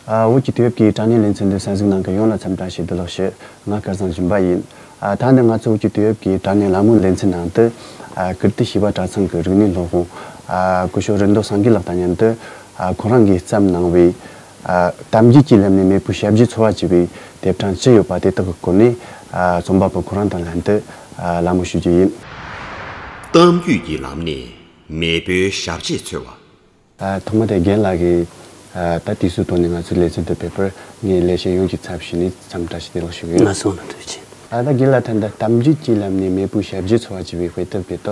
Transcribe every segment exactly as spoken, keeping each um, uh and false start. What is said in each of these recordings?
ཨ། བོད་ཀྱི་དུས་བབ་ཀྱི་དྲ་བརྙན་ལེ་ཚན་འདི་གསན་གཟིགས་གནང་མཁན་ཡོངས་ལ་འཚམས་འདྲི་ཞུ། བདེ་ལེགས་ཞུ། ང་སྐལ་བཟང་སྦྱིན་པ་ཡིན། ཨ། ད་ནི་ང་ཚོ་བོད་ཀྱི་དུས་བབ་ཀྱི་དྲ་བརྙན་ལ་མོའི་ལེ་ཚན་ནང་དུ། ཨ། ཀིརྟི་ཞི་བ་གྲྭ་ཚང་གི་རིག་གནས་སློབ་དཔོན། ཨ། སྐུ་ཞབས་རིན་རྡོ་སངས་རྒྱས་ལགས་དང་མཉམ་དུ། ཨ། ཁོ་རང་གིས་བརྩམས་གནང་བའི། ཨ། གཏམ་རྒྱུད་ཀྱི་ལམ་ནས་མེས་པོའི་ཞབས་རྗེས་འཚོལ་བ་ཅེས་པའི་དེབ་ཕྲེང་བཅུ་ཡོད་པ་དེ་དག་གི་སྐོར་ནས། ཨ། རྩོམ་པ་པོ་ཁོ་རང་དང་ལྷན་དུ། ཨ། ལད་མོ་ཞུ་རྒྱུ་ཡིན། གཏམ་རྒྱུད་ཀྱི་ལམ་ནས་མེས་པོའི་ཞབས་རྗེས་འཚོལ་བ། ཨ། ཐོག་མ་དེ་རྒན་ལགས་ཀྱིས། ཨ། ད་དུས་ཚོད་བཏོན་ནས་ང་ཚོའི་ལེ་ཚན་དུ་ཕེབས་པར་ངས་ལས་བྱེད་ཡོངས་ཀྱི་ཚབ་ཞུས་ནས་འཚམས་འདྲི་ཞུ། བདེ་ལེགས་ཞུ་གི་ཡོད། ང་སོང་ན་ཐུགས་རྗེ་ཆེ། ཨ། ད་རྒན་ལགས། ད་ལྟ་གཏམ་རྒྱུད་ཀྱི་ལམ་ནས་མེས་པོའི་ཞབས་རྗེས་འཚོལ་བ་ཅེས་པའི་དཔེ་དེབ་དེ་དག་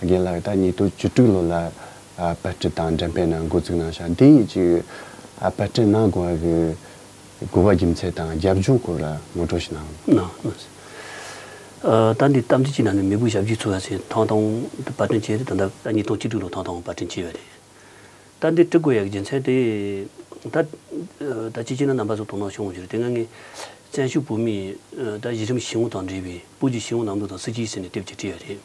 རྒན་ལགས་ད་ཉིས་སྟོང་བཅུ་དྲུག་ལོ་ལ། ཨ། པར་སྐྲུན་དང་འགྲེམས་སྤེལ་གནང་འགོ་བཙུགས་གནང་ཤག་འདི་ཡི་ཅིག་ཨ། པར་སྐྲུན་གནང་དགོས་པ་གི་དགོས་པ། རྒྱུ་མཚན་དང་རྒྱབ་ལྗོངས་སྐོར་ལ་ངོ་སྤྲོད་ཞིག་གནང་། གནང་། ཨ། ད་འདི་གཏམ་རྒྱུད་ཀྱི་ལམ་ནས་མེས་པོའི་ཞབས་རྗེས་འཚོལ་བ་ཟེར་ཐེངས་དང་པོ་པར་སྐྲུན་བྱས་ཏེ། ད་ལྟ་ད་ཉིས་སྟོང་བཅུ་དྲུག་ལོ་ཐེངས་དང་པོ་པར་སྐྲུན་བྱས་པ་རེད། ད་འདི་བྲི་དགོས་ཡག་རྒྱུ་མཚན་དེ། ད་ད་ཅི་བྱས་ན་རྣམ་པ་ཚོ་དོ་སྣང་བྱུང་བ་ཞིག་རེད། དེ་སྔ་ངས་བཙན་བྱོལ་བོད་མིའི། ཨ། ད་གཞི་རིམ་ཤེས་ཡོན་དང་འབྲེལ་བའི་བོད་ཀྱི་ཤེས་ཡོན་ལམ་ལུགས་དང་སྲིད་བྱུས་ཟེར་ནས་དེབ་ཅིག་བྲིས་ཡོད་རེད།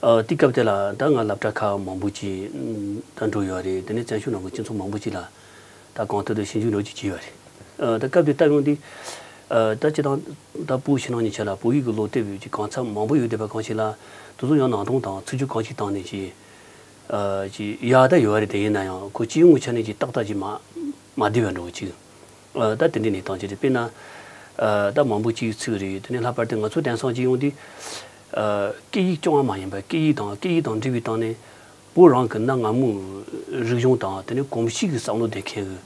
ཨ། དེའི་སྐབས་དེ་ལ་ད་ང་སློབ་གྲྭ་ཁག་མང་པོ་ཅིག་ད་འགྲོ་ཡོད་རེད། དེ་ནས་བཙན་བྱོལ་ནང་གི་སྤྱི་ཚོགས་མང་པོ་ཅིག་ལ་ད་གང་ཐུབ་ཐུབ་ཞིབ་འཇུག་འདྲ་ཅིག་བྱས་ཡོད་རེད། ཨ། ད་སྐབས་དེ་ལྟ་ཡོང་དུས། ཨ། ད་སྤྱིར་བཏང་ད་བོད་ཕྱི་ནང་གཉིས་ཆ་ལ་བོད་ཡིག་གི་སློབ་དེབ་ཀྱི་གང་འཚམ་མང་པོ་ཡོད་བསྡད་པ་གང་ཞིག་ལ། དེ་ཚོ་ཡང་ནང་དོན་དང་ཚིག་སྦྱོར་གང་ཞིག་སྟེང་ནས་ཅིག་ཨ། ཅིག་ཡག་ད་ཡོད་རེད། དེ་ཡིན་ན་ཡང་ཁོ་སྤྱི་ཡོངས་ཀྱི་ཆ་ནས་ཅིག་ཏག་ཏག་ཅིག་མ་མ་བསྡུས་པ་འདྲ་བོ་ཅིག་ཨ། ད་དེ་འདྲའི་གནས་སྟངས་ཅིག་རེད། དཔེར་ན། ཨ། ད་མང་པོ་ཅིག་ཚིག་རེད། དེ་ནས་ལྷག་པར་དུ་ང་ཚོ་དེང་སང་ཅིག་ཡོང་དུས། ཨ། སྐད་ཡིག་རྐྱང་བ་མ་ཡིན་པར་སྐད་ཡིག་དང་སྐད་ཡིག་དང་འབྲེལ་བའི་སྟེང་ནས་བོད་རང་གི་གནའ་སྔ་མོའི་རིག་གཞུང་དང་། དེ་ནས་གོམས་གཤིས་ཀྱི་བསམ་བློ་ལྡན་མཁན་གྱི་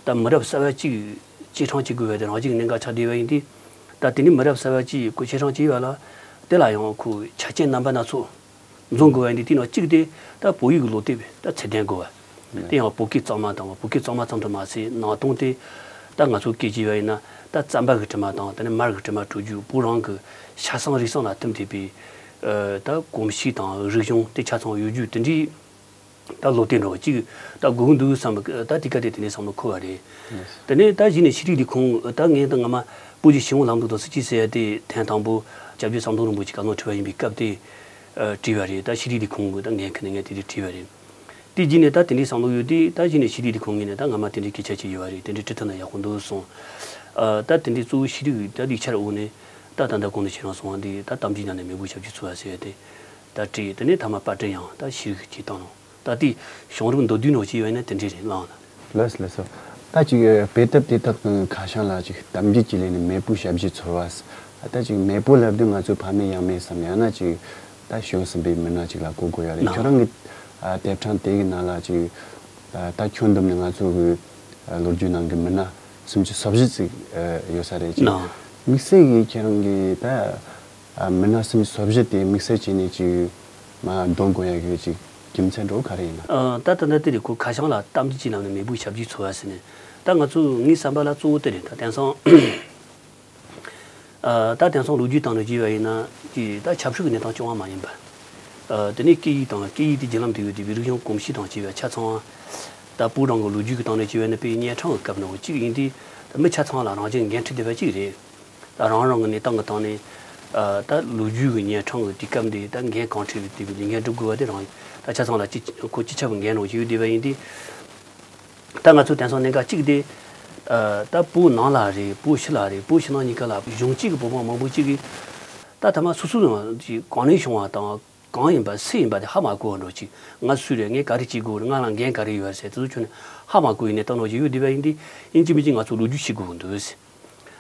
ད་མི་རབས་གསར་བ་ཅིག་སྐྱེད་སྲིང་བྱེད་དགོས་པ་དེ་རང་བཞིན་གྱི་གནད་འགག་ཆགས་བསྡད་པ་ཡིན་དུས། ད་དེ་ནས་མི་རབས་གསར་བ་ཅིག་ཁོ་སྐྱེད་སྲིང་བྱེད་པ་ལ། དེ་ལ་ཡང་ཁོ་ཆ་རྐྱེན་རྣམ་པ་སྣ་ཚོགས་འཛོམས་དགོས་པ་ཡིན་དུས། དེའི་ནང་གཅིག་དེ་ད་བོད་ཡིག་གི་སློབ་དེབ་ད་ཚད་ལྡན་དགོས་པ། དེ་ཡང་བོད་སྐད་གཙང་མ་དང་བོད་སྐད་གཙང་མ་ཙམ་དུ་མ་ཟད། ནང་དོན་དེ་ད་ང་ཚོ་སྐད་ཆ་བཤད་པ་ཡིན་ན། ད་རྩམ་པ་གི་དྲི་མ་དང་དེ་ནས་མར་གི་དྲི་མ་བྲོ་རྒྱུ། བོད་རང་གི་ཆ་ཚང་རིག་གཞུང་ལ་མཐུན་བསྡད་པའི། ཨ། ད་གོམས་གཤིས་དང་རིག་གཞུང་དེ་ཆ་ཚང་ཡོད་རྒྱུ་དེ་འདྲའི་ད་སློབ་དེབ་འདྲ་བོ་ཅིག་ད་དགོས་ཀྱི་འདུག་བསམ་པ། ད་དེ་ག་དེ་དེ་ནས་བསམ་བློ་འཁོར་བ་རེད། དེ་ནས་ད་གཞི་ནས་ཤེས་རིག་ལས་ཁུངས། ད་ངས་ད་སྔ་མ་བོད་ཀྱི་ཤེས་ཡོན་ལམ་ལུགས་དང་སྲིད་བྱུས་ཟེར་ཡ་དེ་ཐེངས་དང་པོ་སྐྱབས་རྗེ་ཟམ་གདོང་རིན་པོ་ཆེ་བཀའ་བློན་ཁྲི་པ་ཡིན་པའི་སྐབས་དེ། ཨ། བྲིས་པ་རེད། ད་ཤེས་རིག་ལས་ཁུངས་ཀྱི་ད་འགན་འཁུར་ནས་ངས་དེ་དུས་བྲིས་པ་རེད། དེ་རྗེས་ནས་ད་དེ་འདྲའི་བསམ་བློ་ཡོད་དུས། ད་གཞི་ནས་ཤེས་རིག་ལས་ཁུངས་ངོས་ནས་ད་སྔ་མ་དེ་འདྲའི་སྐད་ཆ་ཅིག་ཡོད་པ་རེད། དེ་འདྲའི་བྲིས་ཐུབ་ན་ཡག་པོ་འདུག་གསུངས། ཨ། ད་དེ་འདྲའི་གཙོ་བོ་ཤེས་རིག་ད་ལས་འཆར་འོག་ནས། ད་ད་ལྟ་གོང་དུ་ཁྱེད་རང་གསུངས་པ་འདི་ད་གཏམ་རྒྱུད་ནང་ནས་མེས་པོའི་ཞབས་ཀྱིས་ཚུགས་པ་ཟེར་ཏེ་ད་བྲིས། དེ་ནས་མཐའ་མ་པར་སྐྲུན་ཡང་ད་ཤེས་རིག་གིས་བཏང་ནོ། ད་ལྟའི་བྱུང་རིམ་མདོར་བསྡུས་ནང་ཅིག་ཡོད་ན་དེ་འདྲ་རེད་ལགས། ལགས་སོ། ལགས་སོ། ད་ཅིག་དཔེ་དེབ་དེ་དག་གི་ཁ་བྱང་ལ་ཅིག་གཏམ་རྒྱུད་ཀྱི་ལམ་ནས་མེས་པོའི་ཞབས་ཀྱིས་ཚུགས་པ། ད་ཅིག་མེས་པོ་ལབ་དུས་ང་ཚོ་ཕ་མེས་ཡང་མེས་སམ། ཡང་ན་ཅིག་ད་གཞོན་ཟིན་པའི་མི་སྣ་ཅིག་ལ་གོ་དགོས་ཡ་རེད། ལགས། ཁྱོད་རང་གི། ཨ། དེབ་ཕྲེང་དེ་གི་ནང་ལ་ཅིག་ཨ། ད་ཁྱོན་བསྡོམས་ནས་ང་ཚོ་གི། ཨ། ལོ་རྒྱུས་ནང་གི་མི་སྣ་སུམ་ཅུ་སོ་བཞི་ཙམ། ཨ། ཡོད་ས་རེད། ཅིག་ལགས། དམིགས་བསལ་གྱིས་ཁྱེད་རང་གིས་ད། ཨ། མི་སྣ་སུམ་ཅུ་སོ་བཞི་དེ་དམིགས་བསལ་བྱས་ནས་ཅིག་མར་འདོན་དགོས་ཡ་གི་ཅིག་རྒྱུ་མཚན་འདྲ་བོ་ག་རེ་ཡིན་ན། ཨ། ད་ད་ལྟ་དེ་རེད། ཁོ་ཁ་བྱང་ལ་གཏམ་རྒྱུད་ཀྱི་ལམ་ནས་མེས་པོའི་ཞབས་ཀྱིས་ཚུགས་པ་ཟེར་ནས། ད་ང་ཚོ་ངའི་བསམ་པ་ལ་གཙོ་བོ་དེ་རེད། ད་དེང་སང་། ཨ། ད་དེང་སང་ལོ་རྒྱུས་སྟེང་ནས་བྱས་པ་ཡིན་ན་ཅིག་ད་ཆབ་སྲིད་ཀྱི་གནས་སྟངས་རྐྱང་བ་མ་ཡིན་པ། ཨ། དེ་ནས་སྐད་ཡིག་དང་། སྐད་ཡིག་དེ་བརྒྱུད་ལམ་དུ་ཡོད་བསྡད་པའི་རིག་གཞུང་གོམས་གཤིས་དང་བཅས་པ་ཆ་ཚང་བ། ད་བོད་རང་གི་ལོ་རྒྱུས་ཀྱི་སྟེང་ནས་བྱས་པ་ཡིན་ན་དཔེ་གཉན་འཕྲང་གི་སྐབས་འདྲ་བོ་ཅིག་ཡིན་དུས། ད་མི་ཆ་ཚང་ལ་རང་བཞིན་འགན་འཁྲི་ལྡན་པ་ཅིག་རེད། ད་རང་རང་གི་གནས་སྟངས་ཀྱི་སྟེང་ནས། ཨ། ད་ལོ་རྒྱུས་ཀྱི་གཉན་འཕྲང་གི་དུས་སྐབས་འདི་ད་འགན་གང་འཁྲི་བའི་དེ་བའི་ལས་འགན་སྒྲུབ་དགོས་པ་དེ་རང་ད་ཆ་ཚང་ལ་སྤྱི། ཁོ་སྤྱི་ཁྱབ་ཀྱི་འགན་འདྲ་བོ་ཅིག་ཡོད་བསྡད་པ་ཡིན་དུས། ད་ང་ཚོ་དེང་སང་གནད་འགག་གཅིག་དེ། ཨ། ད་བོད་ནང་ལ་རེད། བོད་ཕྱི་ལ་རེད། བོད་ཕྱི་ནང་གཉིས་ཀ་ལ་གཞུང་གཅིག་གི་བོད་འབངས་མང་པོ་གཅིག་གིས་ད་ཐ་མ་སོ་སོ་ཡང་ཅིག་གང་ནས་བྱུང་བ་དང་གང་ཡིན་པ་སུ་ཡིན་པ་དེ་ཧ་མ་གོ་བ་འདྲ་བོ་ཅིག་ང་སུ་རེད། ངས་ག་རེ་བྱེད་དགོས་རེད། ང་ལ་འགན་ག་རེ་ཡོད་རེད་ཟེར་དེ་ཚོ་ཁྱོན་ནས་ཧ་མ་གོ་བའི་གནས་སྟངས་འདྲ་བོ་ཅིག་ཡོད་བསྡད་པ་ཡིན་དུས། ཡིན་གཅིག་མིན་གཅིག་ང་ཚོ་ལོ་རྒྱུས་ཤེས་དགོས་འདུག་ཟེར།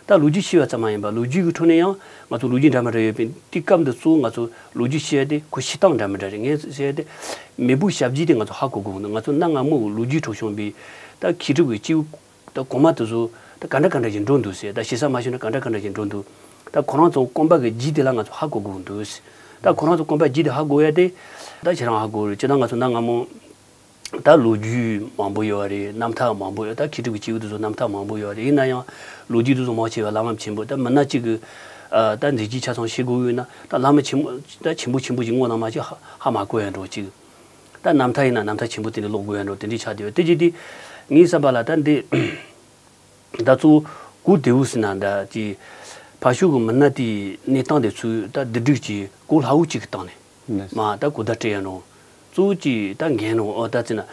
ད་ལོ་རྒྱུས་ཤེས་པ་ཙམ་མ་ཡིན་པར་ལོ་རྒྱུས་ཀྱི་ཁྲོད་ནས་ཡང་ང་ཚོ་ལོ་རྒྱུས་འདྲ་མི་འདྲ་ཡོད་པས། དེའི་སྐབས་འདི་གཙོ་བོ་ང་ཚོ་ལོ་རྒྱུས་ཤེས་ཡ་དེ་ཁོ་བྱེད་སྟངས་འདྲ་མི་འདྲ་རེད། ངས་ཟེར་ཡ་དེ་མེས་པོའི་ཞབས་རྗེས་དེ་ང་ཚོ་ཧ་གོ་དགོས་འདུག་ང་ཚོ་གནའ་སྔ་མོའི་ལོ་རྒྱུས་ཁྲོད་བྱུང་བའི་ད་མཁས་གྲུབ་ཀྱི་སྐྱེས་བུ་ད་གོང་མ་དེ་ཚོ་ད་ག་འདྲ་ག་འདྲ་ཞིག་འགྲོ་འདུག་ཟེར། ད་ཞེ་ས་མ་ཞུས་ན་ག་འདྲ་ག་འདྲ་ཞིག་འགྲོ་འདུག་ད་ཁོ་རང་ཚོ་གོམ་པ་གི་རྒྱུད་དེ་ལ་ང་ཚོ་ཧ་གོ་དགོས་འདུག་ཟེར། ད་ཁོ་རང་ཚོ་གོམ་པ་རྒྱུད་དེ་ཧ་གོ་ཡ་དེ་ད་ཁྱེད་རང་ཧ་གོ་རེད། སྤྱིར་བཏང་ང་ཚོ་གནའ་སྔ་མོ། ད་ལོ་རྒྱུས་མང་པོ་ཡོད་རེད། རྣམ་ཐར་མང་པོ་ཡོད། ད་མཁས་གྲུབ་ཀྱི་སྐྱེས་བུ་དེ་ཚོ་རྣམ་ཐར་མང་པོ་ཡོད་རེད། ཡིན་ན་ཡང་ལོ་རྒྱུས་དེ་ཚོ་མང་ཆེ་བ་བླ་མ་ཆེན་པོ། ད་མི་སྣ་གཅིག་གི་ཨ་ད་མཛད་རྗེས་ཆ་ཚང་ཤེས་དགོས་ཡོད་ན། ད་བླ་མ་ཆེན་པོ་ད་ཆེན་པོ་ཆེན་པོ་ཞིག་ངོ་ན་མ་ཅིག་ཧ་ཧ་མ་གོ་ཡ་འགྲོ་གཅིག་ད་རྣམ་ཐར་ཡིན་ན་རྣམ་ཐར་ཆེན་པོ་དེ་འདྲ་ཀློག་དགོས་ཡ་འགྲོ་དེ་འདྲ་ཆགས་བསྡད་ཡོད། དེ་རྗེས་དེ་ངའི་བསམ་པ་ལ་ད་འདི། ད་གཙོ་བོ་གོ་བདེ་བོ་ཟེར་ན། ད་ཅིག་ཕར་ཕྱོགས་ཀྱི་མི་སྣ་དེའི་གནས་སྟངས་དེ་ཚོའི་ད་བསྡུ་སྒྲིག་ཅིག་གོ་སླ་བོ་ཅིག་གི་སྟེང་ནས། ལགས། མ་ད་གོ་བརྡ་སྤྲད་ཡ་ནོ། གཙོ་བོ་ཅིག་ད་འགན་ནོ། ཨོ་ད་ཟེར་ན།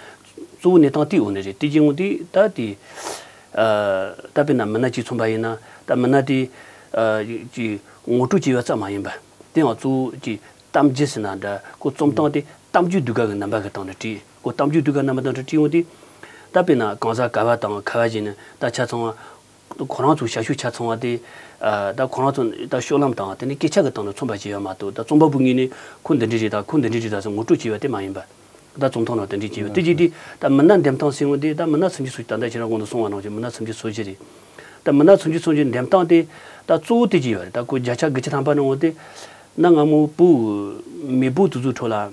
གཙོ་བོ་གནས་སྟངས་དེའི་འོག་ནས་རེད། དེ་བྱས་ཡོང་དུས་ད་དེ་ཨ་ད་དཔེར་ན་མི་སྣ་གཅིག་མཚོན་པ་ཡིན་ན། ད་མི་སྣ་དེ་ཨ་ཅིག་ངོ་སྤྲོད་བྱས་པ་ཙམ་མ་ཡིན་པ། དེ་ཡང་གཙོ་བོ་ཅིག་གཏམ་རྒྱུད་ཟེར་ན་འདྲ། ཁོ་རྩོམ་སྟངས་དེ་གཏམ་རྒྱུད་ཟློས་གར་གྱི་རྣམ་པ་གི་སྟེང་ནས་བྲིས། ཁོ་གཏམ་རྒྱུད་ཟློས་གར་རྣམ་པ་སྟེང་ནས་བྲིས་ཡོང་དུས། ད་དཔེར་ན་གང་ཟག་ག་བ་དང་ཁ་བ་ཞིག་ནི་ད་ཆ་ཚང་བ། ཁོ་རང་ཚོའི་བྱ་སྤྱོད་ཆ་ཚང་བ་དེ། ཨ་ད་ཁོ་རང་ཚོ་ད་སྤྱོད་ལམ་དང་དེ་ནས་སྐད་ཆ་གི་སྟེང་ནས་མཚོན་པ་བྱས་ཡོད་མ་གཏོགས། ད་རྩོམ་པ་པོའི་ངོས་ནས་ཁོ་འདི་འདྲ་རེད་ད། ཁོ་འདི་འདྲ་རེད་ད་ཟེར་ངོ་སྤྲོད་བྱས་པ་དེ་མ་ཡིན་པ། ད་རྩོམ་ཐོག་ནས་དེ་འདྲ་བྱས་པ་དེ་བྱས་དུས། ད་མི་སྣ་འདེམས་སྟངས་ཟེར་ཡོང་དུས། ད་མི་སྣ་སུམ་ཅུ་སོ་བཞི། ད་ལྟ་ཁྱེད་རང་གོང་དུ་གསུངས་པ་ནང་བཞིན་མི་སྣ་སུམ་ཅུ་སོ་བཞི་རེད། ད་མི་སྣ་སུམ་ཅུ་སོ་བཞི་འདེམས་སྟངས་དེ་ད་གཙོ་བོ་དེ་ཅིག་ཡོད་རེད། ད་ཁོ་བརྒྱ་ཆ་དགུ་བཅུ་ཐམ་པ་ནང་འོང་དུས། གནའ་སྔ་མོ་བོད་མེས་པོ་དེ་ཚོའི་ཁྲོད་ལ།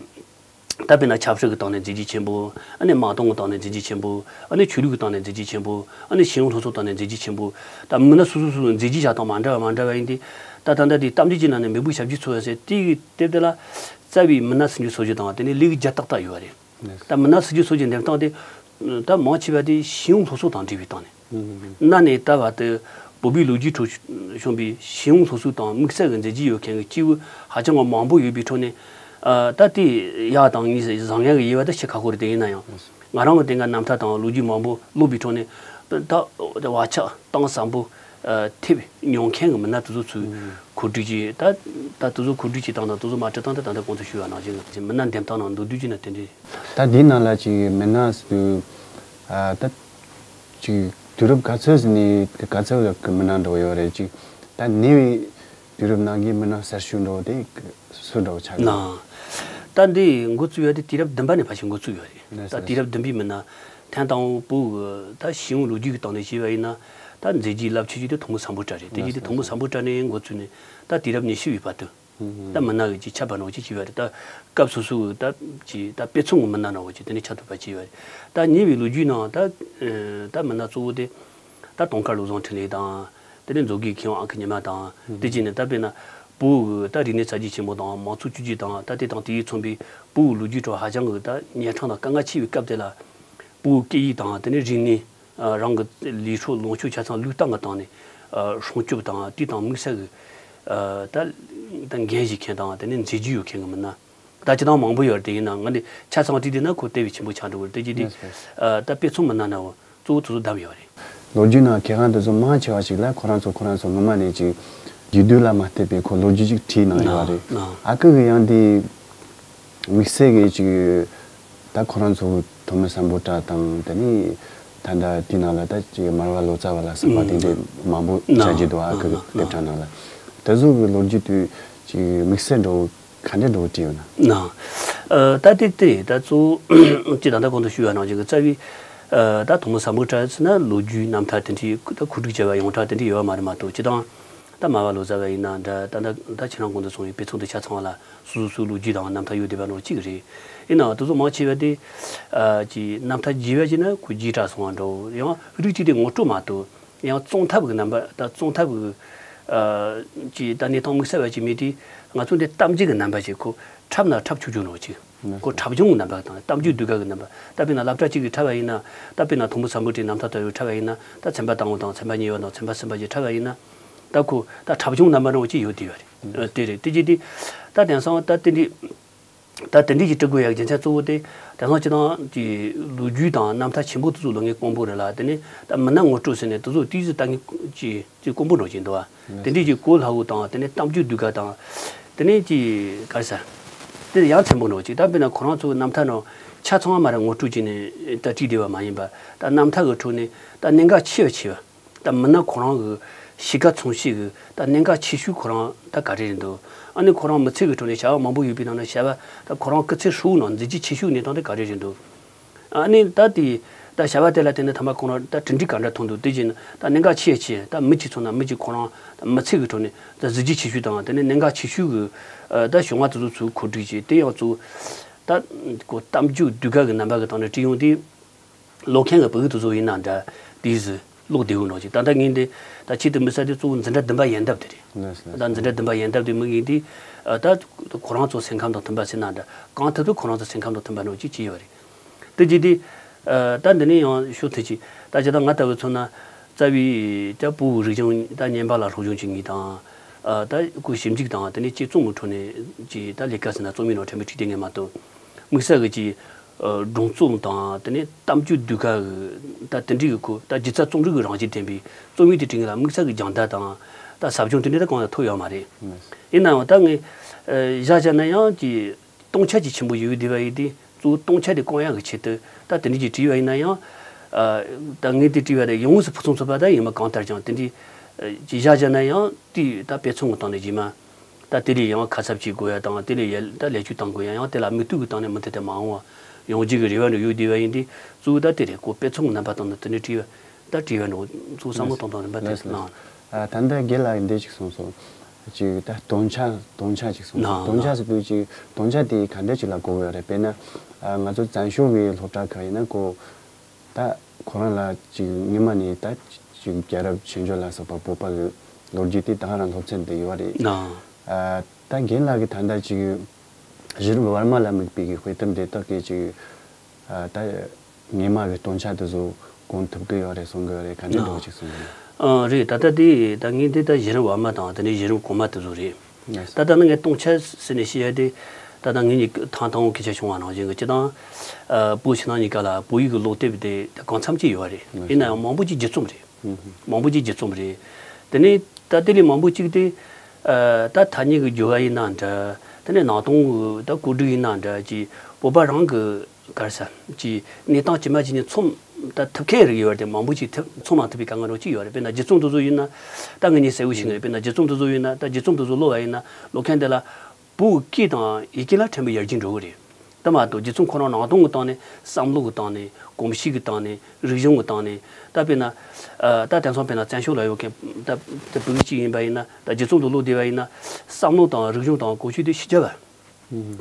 ད་དཔེར་ན་ཆབ་སྲིད་ཀྱི་སྟེང་ནས་མཛད་རྗེས་ཆེན་པོ། ཨ་ནི་མ་དངུལ་གྱི་སྟེང་ནས་མཛད་རྗེས་ཆེན་པོ། ཨ་ནི་ཆོས་ལུགས་ཀྱི་སྟེང་ནས་མཛད་རྗེས་ཆེན་པོ། ཨ་ནི་ཤེས་ཡོན་སློབ་གསོའི་སྟེང་ནས་མཛད་རྗེས་ཆེན་པོ། ད་མི་སྣ་སོ་སོ་སོ་སོའི་མཛད་རྗེས་བྱ་སྟངས་མ་འདྲ་བ་མ་འདྲ་བ་ཡིན་ཏེ། ད་ད་ལྟ་དེ་གཏམ་རྒྱུད་ཀྱི་ནང་ནས་མེས་པོའི་ཞབས་ཕྱི་འཚོལ་བ་ཟེར་དེ་གི་དེབ་དེ་ལ་རྩ་བའི་མི་སྣ་སུམ་ཅུ་སོ་བཞི་དང་དེ་ནས་ལས་ཀྱི་རྒྱ་ཏག་ཏག་ཡོད་རེད། ད་མི་སྣ་སུམ་ཅུ་སོ་བཞི་འདེམས་སྟངས་དེ། ད་མང་ཆེ་བ་དེ་ཤེས་ཡོན་སློབ་གསོ་དང་འབྲེལ་བའི་སྟེང་ནས། གནའ་ནས་ད་བར་དུ་བོད་པའི་ལོ་རྒྱུས་ཁྲོད་བྱུང་བའི་ཤེས་ཡོན་སློབ་གསོ་དང་དམིགས་བསལ་གྱི་མཛད་རྗེས་ཡོད་མཁན་གྱི་སྐྱེས་བུ་ཧ་ཅང་གི་མང་པོ་ཡོད་པའི་ཁྲོད་ནས། ཨ་ད་དེ་ཡག་དང་ངས་བཟང་ངན་གྱི་དབྱེ་བ་ད་ཕྱེ་ཁག་པོ་རེད། དེ་ཡིན་ན་ཡང་ང་རང་གི་དེ་སྔ་རྣམ་ཐར་དང་ལོ་རྒྱུས་མང་པོ་ཀློག་པའི་ཁྲོད་ནས། ད་བག་ཆགས་གཏིང་ཟབ་པོ་ཐེབས་མྱོང་མཁན་གྱི་མི་སྣ་དེ་ཚོ་ཚུར་གོ་སྒྲིག་བྱས། ད་ད་དེ་ཚོ་གོ་སྒྲིག་བྱས་སྟངས་དང་དེ་ཚོ་མ་བྲིས་སྟངས་དེ་ད་ལྟ་གོང་དུ་ཞུས་པ་ནང་བཞིན་མི་སྣ་འདེམས་སྟངས་དང་མདོར་བསྡུས་བྱས་ན་དེ་འདྲ། ད་འདིའི་ནང་ལ་ཅིག་མི་སྣ་ཟེར་དུས། ཨ་ད་ཅིག་དུས་རབས་ག་ཚོད་ཟིན་ནས་ག་ཚོད་ལ་གི་མི་སྣ་འགྲོ་ཡོད་རེད། ཅིག་ད་ཉེ་བའི་དུས་རབས་ནང་གི་མི་སྣ་གསར་ཤོས་འགྲོ་དེ་སུ་འགྲོ་ཆགས་ཡོད། ན། ད་འདི་འགོ་བཙུགས་ཡོད་དེ་དུས་རབས་བདུན་པ་ནས་ཕལ་ཆེར་འགོ་བཙུགས་ཡོད་རེད། ད་དུས་རབས་བདུན་པའི་མི་སྣ་ཐེངས་དང་པོ་གི་ད་ཤེས་ཡོན་ལོ་རྒྱུས་ཀྱི་སྟེང་ནས་བྱས་པ་ཡིན་ན། ད་མཛད་རྗེས་རླབས་ཆེ་ཤོས་དེ་ཐོན་མི་སམ་བྷོ་ཊ་རེད། དེ་རྗེས་དེ་ཐོན་མི་སམ་བྷོ་ཊ་ནས་འགོ་བཙུགས་ནས་ད་དུས་རབས་ཉི་ཤུ་བའི་བར་དུ། ད་མི་སྣ་གི་ཅིག་ཆ་བ་ནང་ཅིག་བྱས་པ་རེད། ད་སྐབས་སོ་སོ་གི་ད་ཅིག་ད་དཔེ་མཚོན་གི་མི་སྣ་ནང་ཅིག་དེ་ནས་ཆགས་ཐུབ་པ་བྱས་པ་རེད། ད་ཉེ་བའི་ལོ་རྒྱུས་ནང་ད་ད་མི་སྣ་གཙོ་བོ་དེ་ད་དུང་དཀར་བློ་བཟང་འཕྲིན་ལས་དང་། དེ་ནས་མཛོད་དགེ་མཁས་དབང་ཨང་ཁུ་ཉི་མ་དང་། དེ་བྱས་ནས་ད་དཔེར་ན་བོད་གི་ད་རིག་གནས་གསར་བརྗེ་ཆེན་པོ་དང་། མང་གཙོ་བཅོས་བསྒྱུར་དང་། ད་དེ་དང་དེའི་མཚུངས་པའི་བོད་གི་ལོ་རྒྱུས་ཁྲོད་ཧ་ཅང་གི་ད་ཉེ་འཕྲང་དང་དཀའ་ངལ་ཆེ་བའི་སྐབས་དེ་ལ། བོད་སྐད་ཡིག་དང་དེ་ནས་རིག་གནས། ཨ་རང་གི་ལུས་སྲོག་ལོངས་སྤྱོད་ཆ་ཚང་བློས་བཏང་གི་སྟེང་ནས། ཨ་སྲུང་སྐྱོབ་དང་དེ་དང་དམིགས་བསལ་གྱི་ཨ་ད་ད་འགན་བཞེས་མཁན་དང་དེ་ནས་མཛད་རྗེས་ཡོད་མཁན་གྱི་མི་སྣ་ད་ཅི་ཐང་མང་པོ་ཡོད་རེད། དེ་ཡིན་ན་ང་འདི་ཆ་ཚང་བྲིས་བསྡད་ན་ཁོ་དེ་བས་ཆེན་པོ་ཆགས་འགྲོ་གི་རེད། དེ་བྱས་དུས་ཨ་ད་དཔེ་མཚོན་མི་སྣ་ནའོ་གཙོ་བོ་དེ་ཚོ་བདམས་ཡོད་རེད། ལོ་རྒྱུས་ནང་མཁས་དབང་དེ་ཚོ་མང་ཆེ་བ་ཞིག་ལ་ཁོ་རང་ཚོ་ཁོ་རང་ཚོ་སྔོན་མ་ནས་ཅིག་རྒྱུད་སྟོད་ལ་མ་བལྟས་པའི་ཁོ་ལོ་རྒྱུས་ཅིག་བྲིས་གནང་ཡོད་རེད། ཨ་ཁུ་གི་ཡང་དེ། དམིགས་བསལ་གྱི་ཅིག་ད་ཁོ་རང་ཚོ་ཐོན་མི་སམ་བྷོ་ཊ་དང་། དེ་ནས་ད་ལྟ་དེའི་ནང་ལ་ད་ཅིག་མར་པ་ལོ་ཙཱ་བ་ལ་སོགས་པ་དེ་འདྲའི་མང་པོ་ཆགས་ཀྱི་འདུག་ཨ་ཁུ་གི་དེབ་གྲངས་ནང་ལ། དེ་ཚོ་གི་ལོ་རྒྱུས་དུས་ཅིག་དམིགས་བསལ་འགྲོ་ག་འདྲ་འགྲོ་བྲིས་ཡོད་ན། ན། ཨ་ད་དེ་དེ་ད་གཙོ་བོ་ཅིག་ད་ལྟ་གོང་དུ་ཞུས་པ་ནང་བཞིན་གྱི་རྩ་བའི་ཨ་ད་ཐོན་མི་སམ་བྷོ་ཊ་ཟེར་ན་ལོ་རྒྱུས་རྣམ་ཐར་དེ་འདྲའི་ད་གོ་སྒྲིག་བྱས་པ་ཡོངས་གྲགས་དེ་འདྲའི་ཡོད་པ་མ་རེད་མ་གཏོགས། སྤྱིར་བཏང་ད་མར་པ་ལོ་ཙཱ་བ་ཡིན་ན་འདྲ། ད་ད་ད་ཁྱེད་རང་གོང་དུ་སོང་བའི་དཔེ་མཚོན་དེ་ཆ་ཚང་བ་ལ་སོ་སོ་སོའི་ལོ་རྒྱུས་དང་རྣམ་ཐར་ཡོད་བསྡད་པ་ནང་གཅིག་རེད། ཡིན་ནའང་དེ་ཚོ་མང་ཆེ་བ་དེ་ཨ་ཅིག་རྣམ་ཐར་རྒྱས་པ་བྱས་ན་ཁོ་རྒྱས་དྲགས་སོང་བ་འདྲ་བོ། ཡང་རིགས་གཅིག་དེ་ངོ་སྤྲོད་མ་གཏོགས། ཡང་རྩོམ་ཐབས་ཀྱི་རྣམ་པ་ད་རྩོམ་ཐབས་ཀྱི་ཨ་ཅིག་ད་གནས་སྟངས་དམིགས་བསལ་བ་ཅིག་མེད་དུས། ང་ཚོ་འདི་གཏམ་རྒྱུད་ཀྱི་རྣམ་པ་ཅིག་ཁོ་འཁྲབ་ན་འཁྲབ་ཆོག་ཆོག་ནོ་ཅིག་ཁོ་འཁྲབ་སྦྱོང་གི་རྣམ་པ་དང་གཏམ་རྒྱུད་ཟློས་གར་གྱི་རྣམ་པ། ད་དཔེར་ན་སློབ་གྲྭ་གཅིག་གིས་འཁྲབ་པ་ཡིན་ན། ད་དཔེར་ན་དང་པོ་སམ་བྷོ་ཊའི་རྣམ་ཐར་ལྟ་བུ་འཁྲབ་པ་ཡིན་ན། ད་ཚན་པ་དང་པོ་དང་ཚན་པ་གཉིས་པ་དང་ཚན་པ་གསུམ་པ་བཅས་འཁྲབ་པ་ཡིན་ན། ད་ཁོ་ད་འཁྲབ་སྦྱོང་རྣམ་པ་འདྲ་བོ་ཅིག་ཡོད་བསྡད་ཡོད་རེད། ཨ་དེ་རེད། དེ་བྱས་དུས་ད་དེང་སང་ད་དེ་འདྲའི་ད་དེ་འདྲའི་ཞིག་འབྲི་དགོས་ཡག་རྒྱུ་མཚན་གཙོ་བོ་དེ། དེང་སང་སྤྱིར་བཏང་གི་ལོ་རྒྱུས་དང་རྣམ་ཐར་ཆེན་པོ་དེ་ཚོ་ཀློག་མཁན་དཀོན་པོ་རེད་ལ། དེ་ནས་ད་མི་སྣ་ངོ་སྤྲོད་ཟེར་ནས་དེ་ཚོ་ཏོག་ཙམ་ལྟ་མཁན་ཅིག་ཅིག་དཀོན་པོ་འདྲ་བོ་ཅིག་འདུག་བ། དེ་འདྲའི་ཅིག་གོ་སླ་བོ་དང་། དེ་ནས་གཏམ་རྒྱུད་ཟློས་གར་དང་། དེ་ནས་ཅིག་ག་རེ་ཟེར། དེ་ཡང་ཕྲན་བུ་འདྲ་བོ་ཅིག་ད་དཔེར་ན་ཁོ་རང་ཚོའི་རྣམ་ཐར་ནང་ཆ་ཚང་བ་མ་རེད། ངོ་སྤྲོད་བྱས་ནས་ད་བྲིས་བསྡད་པ་མ་ཡིན་པ། ད་རྣམ་ཐར་གྱི་ཁྲོད་ནས་ད་གནད་འགག་ཆེ་བ་ཆེ་བ། ད་མི་སྣ་ཁོ་རང་གི་གཤིས་ཀ་མཚོན་བྱེད་ཀྱི་ད་གནད་འགག་ཆེ་ཤོས་ཁོ་རང་ད་ག་རེ་རེད་འདུག་ཨ་ནི་ཁོ་རང་མི་ཚེ་གི་ཁྲོད་ནས་བྱ་བ་མང་པོ་ཡོད་པའི་ནང་ནས་བྱ་བ་ད་ཁོ་རང་སྐུ་ཚེ་ཧྲིལ་བོའི་ནང་མཛད་རྗེས་ཆེ་ཤོས་གནས་སྟངས་དེ་ག་རེ་རེད་འདུག་ཨ་ནི་ད་དེ་ད་བྱ་བ་དེ་ལ་བརྟེན་ནས་ཐ་མ་ཁོ་རང་ད་གྲུབ་འབྲས་ག་འདྲ་ཐོན་འདུག་དེ་བཞིན་ད་གནད་འགག་ཆེ་ཆེ་ད་མི་གཅིག་མཚོན་ན་མི་གཅིག་ཁོ་རང་ད་མི་ཚེ་གི་ཁྲོད་ནས་ད་གཟི་བརྗིད་ཆེ་ཤོས་དང་། དེ་ནས་གནད་འགག་ཆེ་ཤོས་ཀྱི་ད་བྱུང་བ་དེ་ཚོ་ཚུར་གོ་སྒྲིག་བྱས། དེ་ཡང་གཙོ་བོ་ད་ཁོ་གཏམ་རྒྱུད་ཟློས་གར་གྱི་རྣམ་པ་གི་སྟེང་ནས་བྲིས་ཡོང་དུས། ཀློག་མཁན་གྱི་བོད་ཡིག་དེ་ཚོ་ཡིན་ན་འདྲ། དེའི་ཟིག་ཀློག་བདེ་བོ་འདྲ་ཅིག་ད་ལྟ་ངས་འདི་ད་ཆེད་དུ་མི་བསད་དེ་གཙོ་བོ་འཛིན་གྲྭ་བདུན་པ་ཡན་འདབ་དེ་རེད། ལགས་སོ། ད་འཛིན་གྲྭ་བདུན་པ་ཡན་འདབ་དེ་མི་ངས་འདི་ཨ་ད་ཁོ་རང་ཚོ་སེམས་ཁམས་དང་མཐུན་པ་ཟེར་ན་འདྲ། གང་ཐུབ་ཐུབ་ཁོ་རང་ཚོ་སེམས་ཁམས་དང་མཐུན་པ་འདྲ་ཅིག་བྱས་ཡོད་རེད། དེ་བྱས་དུས་ཨ་ད་འདི་ནས་ཡང་ཤོད་ཐུབ་ཅིག་ད་ཅི་ད་ང་ལྟ་བུ་མཚོན་ན་རྩ་བའི་ད་བོད་རིག་གཞུང་ད་བརྙན་པར་ལ་སློབ་སྦྱོང་བྱེད་མཁན་དང་། ཨ་ད་ཁོ་ཞིབ་འཇུག་དང་དེ་ནས་ཅིག་རྩོམ་གྱི་ཁྲོད་ནས་ཅིག་ད་ལས་ཀ་ཟེར་ན་རྩོམ་ཡིག་ནང་ཕྲན་བུ་བྲིས་བསྡད་མཁན་མ་གཏོགས། དམིགས་བསལ་གྱི་ཅིག་སྒྲུང་རྩོམ་དང་དེ་ནས་གཏམ་རྒྱུད་ཟློས་གར་གྱི་ད་དེ་འདྲའི་གི་ཁོ་ད་སྒྱུ་རྩལ་རྩོམ་རིག་གི་རང་བཞིན་ལྡན་པའི་རྩོམ་ཡིག་དེ་བྲིས་མཁན་ལ་དམིགས་བསལ་གྱི་སྦྱོང་བརྡར་དང་ད་ཟབ་སྦྱོང་དེ་འདྲ་ད་གང་ཡང་ཐོབ་ཡོད་མ་རེད། ཡིན་ན་ཡང་ད་ངས་བཞག་བཞག་ན་ཡང་གི་སྟོང་ཆ་གཅིག་ཆེན་པོ་ཡོད་བསྡད་པ་ཡིན་ཏེ། གཙོ་བོ་སྟོང་ཆ་དེ་སྐོང་ཡག་གི་ཆེད་དུ་ད་དེ་འདྲ་ཅིག་བྲིས་པ་ཡིན་ན་ཡང་། ད་ངས་དེ་བྲིས་པ་དེ་ཡང་སུ་ཕུན་སུམ་ཚོགས་པ་ད་ཡིན་མ་གང་ལྟར་ཀྱང་དེ་འདྲ་ཅིག་བཞག་བཞག་ན་ཡང་དེ་ད་དཔེ་མཚོན་གྱི་སྟེང་ནས་རྗེས་མ་ད་དེ་ལས་ཡང་ཁ་གསབ་བྱེད་དགོས་ཡ་དང་། དེ་ལས་ཡ་ད་ལེགས་བཅོས་གཏང་དགོས་ཡ། ཡང་དེ་ལ་མིག་ལྟོས་ཀྱི་སྟེང་ནས་མུ་མཐུད་དེ་མ་འོངས་པ་ཡོང་རྒྱུ་གི་རེ་བ་འདྲ་ཡོད་བསྡད་པ་ཡིན་ཏེ། གཙོ་བོ་ད་དེ་རེད། ཁོ་དཔེ་མཚོན་གྱི་རྣམ་པ་སྟེང་ནས་དེ་འདྲ་བྲིས་པ་ད་བྲིས་པ་འདྲ་གཙོ་བོ་བསམ་བློ་གཏོང་སྟངས་རིམ་པ་དེ་ལགས་སོ། ལགས་སོ། གནང་། ཨ། ད་ལྟ་རྒན་ལགས་འདི་ཅིག་གསུངས་སོང་། ཅིག་ད་སྟོང་ཆ་སྟོང་ཆ་ཅིག་གསུངས་སོང་། ལགས་སྟོང་ཆ་ལགས། ཟེར་དུས་ཅིག་སྟོང་ཆ་དེ་ག་འདྲ་ཅིག་ལ་གོ་གི་ཡོད་རེད། དཔེར་ན་ཨ་ང་ཚོ་བཙན་བྱོལ་བའི་སློབ་གྲྭ་ཁག་ཡིན་ན་ཁོ་ད་ཁོ་རང་ལ་ཅིག་སྔོན་མ་ནས་ད་ཅིག་རྒྱལ་རབས་ཆོས་འབྱོར་ལ་སོགས་པ་བོད་པ་གི་ལོ་རྒྱུས་དེ་ད་ག་རང་སློབ་ཚན་དེ་ཡོད་རེད། ལགས། ཨ། ད་རྒན་ལགས་ཀྱིས་ད་ལྟ་ཅིག་གཞི་རིམ་བར་མ་ལ་དམིགས་པའི་གི་དཔེ་དེབ་འདི་དག་གིས་ཅིག་ཨ། ད་སྔོན་མ་གི་སྟོང་ཆ་དེ་ཚོ་སྐོང་ཐུབ་ཀྱི་ཡོད་རེད་གསུང་གི་ཡོད་རེད། ག་འདྲ་འདྲ་བོ་ཅིག་གསུང་གི་ཡོད། ཨ། རེད། ད་ལྟ་དེ་ད་ངས་འདི་ད་གཞི་རིམ་བར་མ་དང་དེ་ནས་གཞི་རིམ་གོང་མ་དེ་ཚོ་རེད། ད་ལྟ་ནི་ངས་སྟོང་ཆ་ཟེར་ནས་བཤད་ཡ་དེ། ད་ལྟ་ངེད་གཉིས་ཐེངས་དང་པོ་སྐད་ཆ་བྱུང་བ་ནང་བཞིན་གྱི་སྤྱིར་བཏང་ཨ། བོད་ཕྱི་ནང་གཉིས་ཀ་ལ་བོད་ཡིག་གི་ཀློག་དེབ་དེ་ད་གང་འཚམ་ཅིག་ཡོད་རེད། ཡིན་ན་ཡང་མང་པོ་ཅིག་བརྒྱུད་རྩོམ་རེད། མང་པོ་ཅིག་བརྒྱུད་རྩོམ་རེད། དེ་ནས་ད་དེ་ལས་མང་པོ་ཅིག་དེ་ཨ། ད་ཐ་སྙད་ཀྱི་སྦྱོར་བ་ཡིན་ན་འདྲ། དེ་ནས་ནང་དོན་གྱི་ད་བཀོད་སྒྲིག་ཡིན་ན་འདྲ། ཅིག་བོད་པ་རང་གི་ག་རེ་ཟེར། ཅིག་གནས་སྟངས་ཇི་མ་ཇི་བཞིན་མཚོན་ད་ཐུབ་མཁན་རིགས་ཡོད་རེད་དེ། མང་པོ་ཅིག་ཐུབ་མཚོན་མ་ཐུབ་པའི་དཀའ་ངལ་རོ་ཅིག་ཡོད་རེད། དཔེར་ན་བརྒྱུད་རྩོམ་དེ་ཚོ་ཡིན་ན་ད་ངེད་གཉིས་གསལ་བོ་ཤེས་ངེས་རེད། དཔེར་ན་བརྒྱུད་རྩོམ་དེ་ཚོ་ཡིན་ན་ད་བརྒྱུད་རྩོམ་དེ་ཚོ་ཀློག་པ་ཡིན་ན་ཀློག་མཁན་དེ་ལ་བོད་སྐད་དང་ཡི་གེ་ལ་ཕྲན་བུ་ཡར་རྒྱས་འགྲོ་གི་རེད། དེ་མ་གཏོགས་བརྒྱུད་རྩོམ་ཁོ་རང་ནང་དོན་གྱི་སྟེང་ནས། བསམ་བློ་གི་སྟེང་ནས། གོམས་གཤིས་ཀྱི་སྟེང་ནས། རིག་གཞུང་གི་སྟེང་ནས། ད་དཔེར་ན་ཨ། ད་དེང་སང་དཔེར་ན་བཙན་བྱོལ་ལ་ཡོད་མཁན་ད་ད་བོད་རིགས་གཅིག་ཡིན་པ་ཡིན་ན། ད་བརྒྱུད་རྩོམ་དུ་ཀློག་བསྡད་པ་ཡིན་ན་བསམ་བློ་དང་རིག་གཞུང་དང་གོམས་གཤིས་དེ་ཕྱི་རྒྱལ་བ།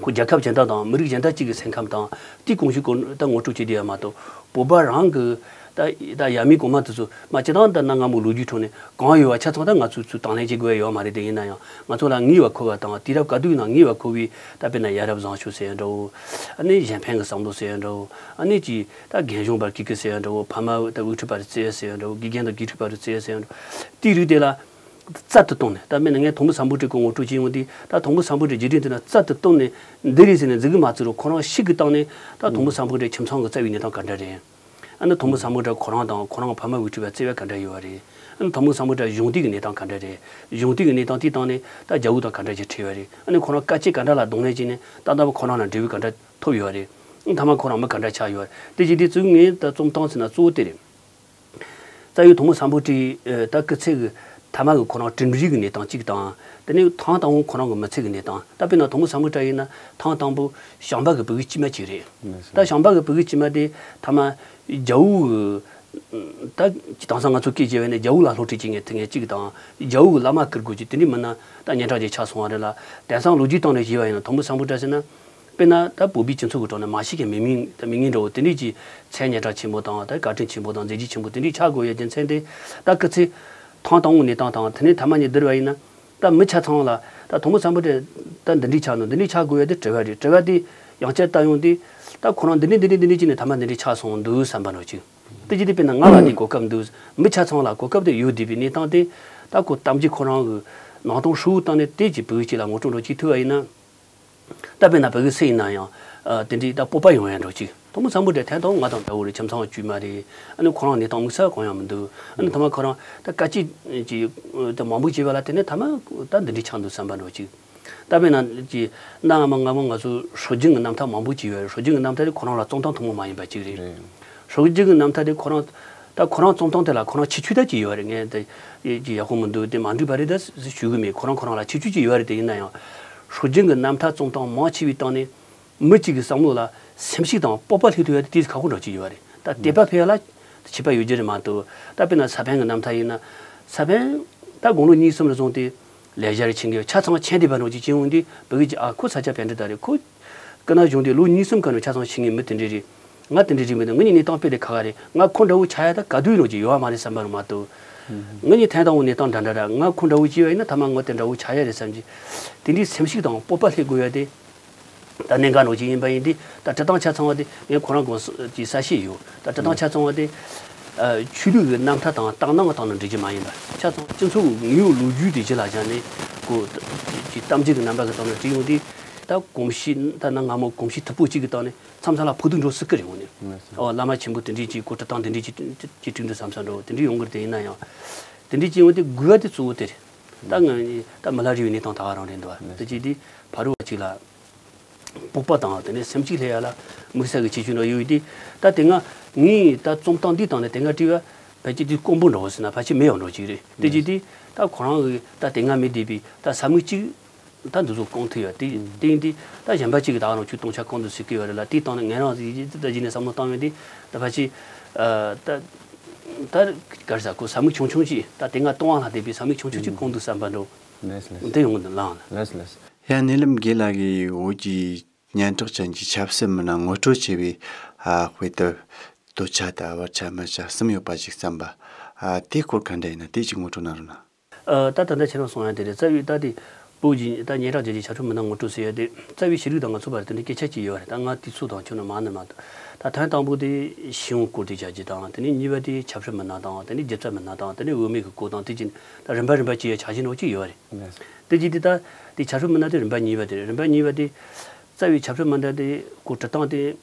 ཁོ་རྒྱལ་ཁབ་གཞན་དག་དང་མི་རིགས་གཞན་དག་གཅིག་གི་སེམས་ཁམས་དང་དེའི་གོམས་གཤིས་སྐོར་ད་ངོ་སྤྲོད་བྱེད་བསྡད་ཡ་མ་གཏོགས། བོད་པ་རང་གི་ད་ད་ཡབ་མེས་གོང་མ་དེ་ཚོ་མ་སྤྱིར་བཏང་ད་གནའ་སྔ་མོ་ལོ་རྒྱུས་ཁྲོད་ནས་གང་ཡོད་པ་ཆ་ཚང་ད་ང་ཚོས་ཚུར་དང་ལེན་བྱེད་དགོས་ཡ་ཡོད་མ་རེད། དེ་ཡིན་ན་ཡང་ང་ཚོ་ལ་ངེས་པར་མཁོ་བ་དང་། དུས་རབས་ག་དུས་ཡིན་ན་ངེས་པར་མཁོ་བའི། ད་དཔེར་ན་ཡ་རབས་བཟང་སྤྱོད་ཟེར་ཡ་འདྲ་བོ། ཨ་ནི་གཞན་ཕན་གྱི་བསམ་བློ་ཟེར་ཡ་འདྲ་བོ། ཨ་ནི་ཅིག་ད་རྒན་གཞོན་བར་གྱི་གི་ཟེར་ཡ་འདྲ་བོ། ཕ་མ་དང་དབུ་ཁྲིད་བར་བརྩེ་བ་ཟེར་ཡ་འདྲ་བོ། དགེ་རྒན་དང་དགེ་ཕྲུག་བར་བརྩེ་བ་ཟེར་ཡ་འདྲ་བོ། དེའི་རིགས་དེ་ལ་རྩལ་དུ་བཏོན་ནས། ད་དཔེར་ན་ངས་དོན་པོ་སམ་བྷོ་ཊ་སྐོར་ངོ་སྤྲོད་བྱེད་ཡོང་དུས། ད་དོན་པོ་སམ་བྷོ་ཊ་རྗེས་དྲན་དེ་ན་རྩལ་དུ་བཏོན་ནས་འདི་རེད་ཟེར་ནས་འཛིན་གི་མ་བརྩི་རུང་། ཁོ་རང་ཤེས་ཀྱི་སྟེང་ནས་ད་དོན་པོ་སམ་བྷོ་ཊའི་ཁྱིམ་ཚང་གི་རྩ་བའི་གནས་སྟངས་ག་འདྲ་རེད། ཨ་ནི་དོན་པོ་སམ་བྷོ་ཊ་ཁོ་རང་དང་ཁོ་རང་གི་ཕ་མ་དབུ་ཁྲིད་པ་བརྩེ་བ་ག་འདྲ་ཡོད་པ་རེད། ཨ་ནི་དོན་པོ་སམ་བྷོ་ཊ་གཞུང་དུས་ཀྱི་གནས་སྟངས་ག་འདྲ་རེད། གཞུང་དུས་ཀྱི་གནས་སྟངས་དེའི་སྟེང་ནས་ད་རྒྱ་བོད་དང་ག་འདྲ་ཞིག་འཕྲད་པ་རེད། ཨ་ནི་ཁོ་རང་སྐད་ཆ་ག་འདྲ་ལ་གདོང་ལེན་བྱས་ནས་ད་ལྟ་བར་ཁོ་རང་ལ་འབྲས་བུ་ག་འདྲ་ཐོབ་ཡོད་པ་རེད། ཨ་ནི་མཐའ་མ་ཁོ་རང་མི་ག་འདྲ་ཆགས་ཡོད་པ་རེད། དེ་བཞིན་དེ་ཚོ་ངས་ད་རྩོམ་སྟངས་ཟེར་ན་གཙོ་བོ་དེ་རེད། རྩ་བའི་དོན་པོ་སམ་བྷོ་ཊའི་ཨ་ད་སྐུ་ཚེ་གི་མཐའ་མ་གི་ཁོ་རང་གྲུབ་འབྲས་ཀྱི་གནས་སྟངས་གཅིག་དང་། དེ་ནས་ཐེངས་དང་པོ་ཁོ་རང་གི་མི་ཚེ་གི་གནས་སྟངས། ད་དཔེར་ན་དོན་པོ་སམ་བྷོ་ཊ་ཡིན་ན་ཐེངས་དང་པོ་བྱམས་པ་གི་བུ་གུ་དཀྱུས་མ་གཅིག་རེད། ད་བྱམས་པ་གི་བུ་གུ་དཀྱུས་མ་དེ་མཐའ་མ་རྒྱ་བོད་གི་ད་དེང་སང་ང་ཚོ་སྐད་བརྗེ་བ་ཡིན་ན་རྒྱ་བོད་ལ་སློབ་ཁྲིད་བྱེད་མཁན་དེ་ངས་གཅིག་དང་། རྒྱ་བོད་གི་བླ་མ་བཀུར་དགོས་ཀྱི་དེ་འདྲའི་མི་སྣ་ད་སྙན་གྲགས་ཅིག་ཆགས་སོང་བ་རེད་ལ། དེང་སང་ལོ་རྒྱུས་སྟེང་ནས་བཤད་པ་ཡིན་ན་དོན་པོ་སམ་བྷོ་ཊ་ཟེར་ན། དཔེར་ན་ད་བོད་པའི་སྤྱི་ཚོགས་ཀྱི་ཐོག་ནས་མ་ཤེས་མཁན་མི་མིང་ད་མི་ངན་འདྲ་བོ་དེ་འདྲས་ཀྱི་མཚན་སྙན་གྲགས་ཆེན་པོ་དང་ད་བཀའ་དྲིན་ཆེན་པོ་དང་མཛད་རྗེས་ཆེན་པོ་དེ་འདྲས་ཆགས་དགོས་ཡ་རྒྱུ་མཚན་དེ། ད་སྐུ་ཚེ་ཐེངས་དང་པོ་གནས་སྟངས་དང་དེ་ནས་མཐའ་མ་གཉིས་བསྡུར་བ་ཡིན་ན། ད་མི་ཆ་ཚང་ལ་ད་དོན་པོ་སམ་བྷོ་ཊས་ད་འདི་འདྲས་ཆགས་འདུག་འདི་འདྲས་ཆགས་དགོས་ཡ་དེ་དྲི་བ་རེད། དྲི་བ་དེ་ཡང་བསྐྱར་བཏང་ཡོང་དུས། ད་ཁོ་རང་འདི་འདྲས་འདི་འདྲས་འདི་འདྲས་བྱས་ནས་མཐའ་མ་འདི་འདྲས་ཆགས་སོང་འདུག་བསམ་པ་འདྲ་བོ་ཅིག་དེ་བྱས་དུས་དཔེར་ན་ང་ལ་དེ་གོ་སྐབས་འདུག་མི་ཆ་ཚང་ལ་གོ་སྐབས་དེ་ཡོད་བསྡད་པའི་གནས་སྟངས་དེ། ད་ཁོ་གཏམ་རྒྱུད་ཁོ་རང་གི་ནང་དོན་ཧྲིལ་བོ་བཏང་ནས་དེ་ཅིག་བོད་ཡིག་ཅིག་ལ་ངོ་སྤྲོད་འདྲ་བོ་ཅིག་ཐུབ་པ་ཡིན་ན། ད་དཔེར་ན་བོད་ཡིག་སུ་ཡིན་ན་ཡང་ཨ་དེ་འདྲའི་ད་སྤོབས་པ་ཡོང་ཡ་འདྲ་ཅིག་དོན་པོ་སམ་བྷོ་ཊ་ཐེངས་དང་པོ་ང་དང་འདྲ་བོ་རེད། ཁྱིམ་ཚང་བཅོས་མ་རེད། ཨ་ནི་ཁོ་རང་གནས་སྟངས་དམིགས་བསལ་གང་ཡང་མི་འདུག་ཨ་ནི་མཐའ་མ་ཁོ་རང་ད་སྐད་ཅིག་ཅིག་ད་མང་པོ་བྱས་པ་ལ་དེ་ནས་མཐའ་མ་ད་འདི་འདྲའི་ཆགས་འདུག་བསམ་པ་འདྲ་ཅིག་ད་དཔེར་ན་ཅིག་གནའ་སྔ་མོ་སྔ་མོ་ང་ཚོ་སྲོལ་རྒྱུན་གྱི་རྣམ་ཐར་མང་པོ་ཅིག་ཡོད་རེད། སྲོལ་རྒྱུན་གྱི་རྣམ་ཐར་དེ་ཁོ་རང་ལ་རྩོམ་སྟངས་ཐུན་མོང་མ་ཡིན་པ་ཅིག་རེད། རེད། སྲོལ་རྒྱུན་གྱི་རྣམ་ཐར་དེ་ཁོ་རང་ད་ཁོ་རང་རྩོམ་སྟངས་དེ་ལ་ཁོ་རང་ཁྱད་ཆོས་ད་ཅིག་ཡོད་རེད། ངས་དེ་ཡེ་ཅིག་ཡག་པོ་མི་འདུག་དེ་མ་འགྲིག་པ་རེད་ད་ཞུ་གི་མེད། ཁོ་རང་ཁོ་རང་ལ་ཁྱད་ཆོས་ཅིག་ཡོད་རེད། དེ་ཡིན་ན་ཡང་སྲོལ་རྒྱུན་གྱི་རྣམ་ཐར་རྩོམ་སྟངས་མང་ཆེ་བའི་སྟེང་ནས་མི་གཅིག་གི་བསམ་བློ་ལ་སེམས་ཤུགས་དང་སྤོབས་པ་སླེབས་ཐུབ་ཡ་དེ་དེ་ཁག་པོ་འདྲ་ཅིག་ཡོད་རེད། ད་དད་པ་འཕེལ་ཡ་ལ་ཁྱད་པར་ཡོད་རྒྱུ་རེད་མ་གཏོགས། ད་དཔེར་ན་ས་པཎ་གྱི་རྣམ་ཐར་ཡིན་ན། ས་པཎ་ད་དགུང་ལོ་གཉིས་གསུམ་ལ་སོང་སྟེ་ལེགས་སྦྱར་མཁྱེན་མཁན་ཆ་ཚང་མཁྱེན་བསྡད་པ་འདྲ་ཅིག་བྱུང་འོང་དུས། བོད་ཀྱི་ཨ་ཁོ་ས་སྐྱ་པཎྜི་ཏ་རེད། ཁོ་སྐུ་ན་གཞོན་དུས་ལོ་གཉིས་གསུམ་ག་ནས་ཆ་ཚང་ཤེས་མཁན་མི་དེ་འདྲས་རེད། ང་དེ་འདྲས་རེད་མི་འདུག་ངེད་གཉིས་གནས་སྟངས་དཔེ་དེ་ཁག་ཁག་རེད། ང་ཁོ་འདྲ་བོ་ཆགས་ཡ་ད་ག་དུས་ཡིན་ནོ་ཅིག་ཡོད་པ་མ་རེད་བསམ་པ་རུ་མ་གཏོགས། ངེད་གཉིས་ཐེངས་དང་པོ་གནས་སྟངས་འདྲ་འདྲ་ར། ང་ཁོ་འདྲ་བོ་བྱས་པ་ཡིན་ན་མཐའ་མ་ངོ་དེ་འདྲ་བོ་ཆགས་ཡ་རེད་བསམ་གྱི། དེ་འདྲའི་སེམས་ཤུགས་དང་སྤོབས་པ་སླེབས་དགོས་ཡ་དེ་ད་གནད་འགག་ནོ་ཅིག་ཡིན་པ་ཡིན་དུས། ད་འབྲི་སྟངས་ཆ་ཚང་བ་དེ་ངས་ཁོ་རང་དགོངས་ཀྱི་གསལ་བཤད་ཡོད། ད་འབྲི་སྟངས་ཆ་ཚང་བ་དེ་ཨ་ཆོས་ལུགས་ཀྱི་རྣམ་ཐར་དང་ལྟར་སྣང་གི་སྟེང་ནས་འབྲི་རྒྱུ་མ་ཡིན་པ། ཆ་ཚང་སྤྱི་ཚོགས་ཀྱི་དངོས་ཡོད་ལོ་རྒྱུས་དེ་གཞི་ལ་བཞག་ནས་ཁོ་ཀྱི་གཏམ་རྒྱུད་ཀྱི་རྣམ་པ་གི་སྟེང་ནས་བྲིས་ཡོང་དུས། ད་ ད་གོམས་གཤིས་ད་ནང་སྔ་མོ་གོམས་གཤིས་མཐུག་པོ་གཅིག་གི་སྟེང་ནས་མཚམས་མཚམས་ལ་ཕུགས་དུ་འགྲོ་སྲིད་ཀྱི་རེད་འོ་ནི། ཨོ་བླ་མ་ཆེན་པོ་དེ་འདྲས་ཀྱིས་གོ་སྒྲིག་དང་དེ་འདྲས་ཀྱིས་ཀྱིས་བསྒྲིགས་འདུག་བསམ་བསམ་འགྲོ་དེ་འདྲས་ཡོང་གི་རེད། དེ་ཡིན་ན་ཡང་དེ་འདྲས་ཀྱི་ཡོང་དེ་དགོས་པ་དེ་གཙོ་བོ་དེ་རེད། ད་ང་ད་མི་ལ་རས་པའི་གནས་སྟངས་ད་ག་རང་རེད་འདུག་བ། དེ་གཅིག་དེ་ཕ་རོལ་བ་གཅིག་ལ་སྤོབས་པ་དང་དེ་ནས་སེམས་གཅིག་སླེབས་ཡ་ལ་དམིགས་བསལ་གྱི་ཁྱད་ཆོས་འདྲ་ཡོད་དེ། ད་དེ་སྔ་ངས་ད་རྩོམ་སྟངས་འདིའི་སྟེང་ནས་དེ་སྔ་བྲིས་པ་ཕལ་ཆེར་དེ་དཀོན་པོ་འདྲ་བོ་ཟེར་ན་ཕལ་ཆེར་མེད་ཡོད་འགྲོ་གཅིག་རེད། དེ་གཅིག་དེ་ད་ཁོ་རང་གི་ད་དེ་སྔ་མེད་བསྡད་པའི་ད་བསམ་ཡུལ་གཅིག་ད་འདི་ཚོ་སྐོང་ཐུབ་ཡ་དེ་དེ་ཡིན་དེ། ད་གཞན་པ་གཅིག་གིས་ད་ག་རང་ཁྱོད་སྟོང་ཆ་སྐོང་འདུག་ཟེར་གི་ཡོད་རེད་ལ། དེའི་སྟེང་ནས་ངས་རང་ད་གཞི་ནས་བསམ་བློ་བཏང་ཡོད་དེ། ད་ཕལ་ཆེར་ད་ད་ག་རེ་ཟ་ཁོ་བསམ་མི་ཆུང་ཆུང་ཅིག་ད་དེ་སྔ་སྟོང་བ་ལྷག་བསྡད་པའི་བསམ་མི་ཆུང་ཆུང་ཅིག་སྐོང་འདུག་བསམ་པ་འགྲོ། ལགས་ལགས། དེ་ཡོང་གི་འདུག་ལགས། ལགས་ལགས། ཡང་སྣེ་ལེན་རྒན་ལགས་ཀྱིས་བོད་ཀྱི་སྙན་གྲགས་ཅན་གྱི་ཆབ་སྲིད་མི་སྣ་ངོ་སྤྲོད་བྱས་པའི་ཨ་དཔེ་དེབ་སྟོད་ཆ་དང་བར་ཆ་སྨད་ཆ་གསུམ་ཡོད་པ་ཞིག་བརྩམས་པ། ཨ་དེའི་སྐོར་ག་འདྲ་ཡིན་ན་དེ་ཅིག་ངོ་སྤྲོད་གནང་རོགས་གནང་། ཨ་ད་ད་ལྟ་ཁྱེད་རང་གསུངས་ཡ་དེ་རེད། རྩ་བའི་ད་དེ་བོད་ཀྱི་ད་སྙན་གྲགས་ཅན་གྱི་ཆབ་སྲིད་མི་སྣ་ངོ་སྤྲོད་ཟེར་ཡ་དེ་རྩ་བའི་ཤེས་རིག་དང་ང་ཚོ་བར་དེ་འདྲའི་སྐད་ཆ་ཅིག་ཡོད་རེད། ད་ང་དུས་ཚོད་དང་ཁྱོན་ནས་མང་ནི་མ་གཏོགས། ད་ཐེངས་དང་པོ་དེ་ཞི་བའི་སྐོར་དེ་བྱ་རྒྱུ་དང་། དེ་ནས་གཉིས་པ་དེ་ཆབ་སྲིད་མི་སྣ་དང་། དེ་ནས་རྒྱལ་ཚབ་མི་སྣ་དང་། དེ་ནས་བུད་མེད་ཀྱི་སྐོར་དང་། དེ་བཞིན་ད་རིམ་པ་རིམ་པ་བྱས་ཡ་ཆ་བཞག་ནོ་ཅིག་ཡོད་རེད། དེ་བཞིན་དེ་ད་དེ་ཆབ་སྲིད་མི་སྣ་དེ་རིམ་པ་གཉིས་པ་དེ་རེད། རིམ་པ་གཉིས་པ་དེ་རྩ་བའི་ཆབ་སྲིད་མི་སྣ་དེ་སྐོར་བྲི་སྟངས་དེ།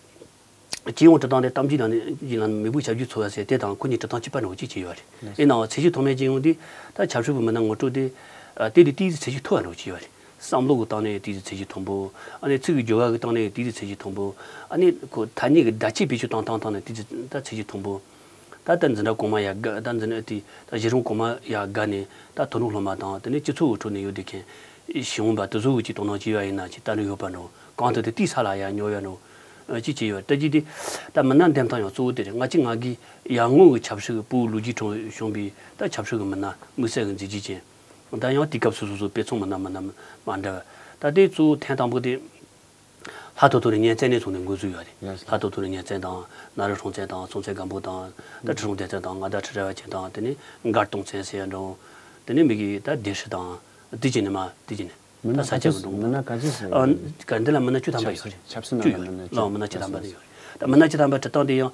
སྤྱི་ཡོངས་བྲི་སྟངས་དེ་གཏམ་རྒྱུད་ནང་ནས་ཡིན་ལ་མེས་པོ་ཞབས་ཀྱུ་འཚོ་བ་ཟེར་དེ་དང་ཁོ་གཉིས་བྲི་སྟངས་གཅིག་པ་འདྲ་བོ་ཅིག་བྱས་ཡོད་རེད། ཡིན་ནའང་ཚད་གཞི་མཐོ་དམན་སྤྱི་ཡོངས་དེ་ད་ཆབ་སྲིད་པའི་མི་སྣ་ངོ་སྤྲོད་དེ་ཨ་དེ་དེ་ཏོག་ཙམ་ཚད་གཞི་མཐོ་བ་འདྲ་བོ་ཅིག་ཡོད་རེད། བསམ་བློ་གི་སྟེང་ནས་ཏོག་ཙམ་ཚད་གཞི་མཐོན་པོ། ཨ་ནི་ཚིག་གི་སྦྱོར་བ་གི་སྟེང་ནས་ཏོག་ཙམ་ཚད་གཞི་མཐོན་པོ། ཨ་ནི་ཁོ་ཐ་སྙད་ཀྱི་བརྡ་ཆད་བེད་སྤྱོད་བཏང་སྟངས་སྟེང་ནས་ཏོག་ཙམ་ད་ཚད་གཞི་མཐོན་པོ། ད་ལྟ་འཛིན་གྲྭ་གོང་མ་ཡར་བརྒལ། ད་འཛིན་དེ་ད་གཞི་རིམ་གོང་མ་ཡར་བརྒལ་ནས་ད་མཐོ་རིམ་སློབ་མ་དང་། དེ་ནས་སྤྱི་ཚོགས་ཀྱི་ཁྲོད་ནས་ཡོད་བསྡད་མཁན་གཞིས་བྱེས་པ་དེ་ཚོ་གི་ཅིག་དོ་སྣང་བྱས་པ་ཡིན་ན་ཅིག་ལྟ་ནི་ཡོད་པ་འདྲ། གང་ལྟར་དེ་ཏོག་ཙམ་ས་ལ་ཡར་ཉོ་ཡ་འདྲ་ཅིག་བྱས་ཡོད་རེད། ད་ཅི་དེ་ད་མི་སྣ་འདེམས་སྟངས་ཡང་གཙོ་བོ་དེ་རེད། ང་ཅིག་ང་གིས་ཡར་སྔོན་གྱི་ཆབ་སྲིད་ཀྱི་བོད་ལོ་རྒྱུས་ཁྲོད་བྱུང་བའི་ད་ཆབ་སྲིད་ཀྱི་མི་སྣ་དམིགས་བསལ་གྱི་མཛད་རྗེས་ཅན། ད་ཡང་དུས་སྐབས་སོ་སོ་སོ་དཔེ་མཚོན་མི་སྣ་མི་སྣ་མ་འདྲ་བ། ད་དེ་གཙོ་བོ་ཐེངས་དང་པོ་དེ། ལྷ་ཐོ་ཐོ་རི་གཉན་བཙན་ནས་བཟུང་ནས་འགོ་བཙུགས་ཡོད་རེད། ལྷ་ཐོ་ཐོ་རི་གཉན་བཙན་དང་། ནཱ་རོ་སྲོང་བཙན་དང་། སྲོང་བཙན་སྒམ་པོ་དང་། ད་ཁྲི་སྲོང་ལྡེ་བཙན་དང་། མངའ་བདག་ཁྲི་རལ་པ་ཅན་དང་། དེ་ནས་མགར་སྟོང་བཙན་ཟེར་ཡ་འདྲ་བོ། དེ་ནས་མི་གི་ད་སྡེ་སྲིད་དང་། དེ་བྱས་ནས་མ་དེ་བྱས་ནས། མི་ད་སྣ་ས་ཆ་ག་ཚོད་གི་འདུག་མི་སྣ་ག་ཚོད་ཟེར། ཨ་ག་འདི་ལ་མི་སྣ་བཅུ་ཐམ་པ་ཡོད་རེད། ཆབ་སྲིད་ནང་བཅུ་ལ་ཡོད་མི་སྣ་རེད། ལགས་མི་སྣ་བཅུ་ཐམ་པ་དེ་ཡོད་རེད། ད་མི་སྣ་བཅུ་ཐམ་པ་བྲི་སྟངས་དེ་ཡང་།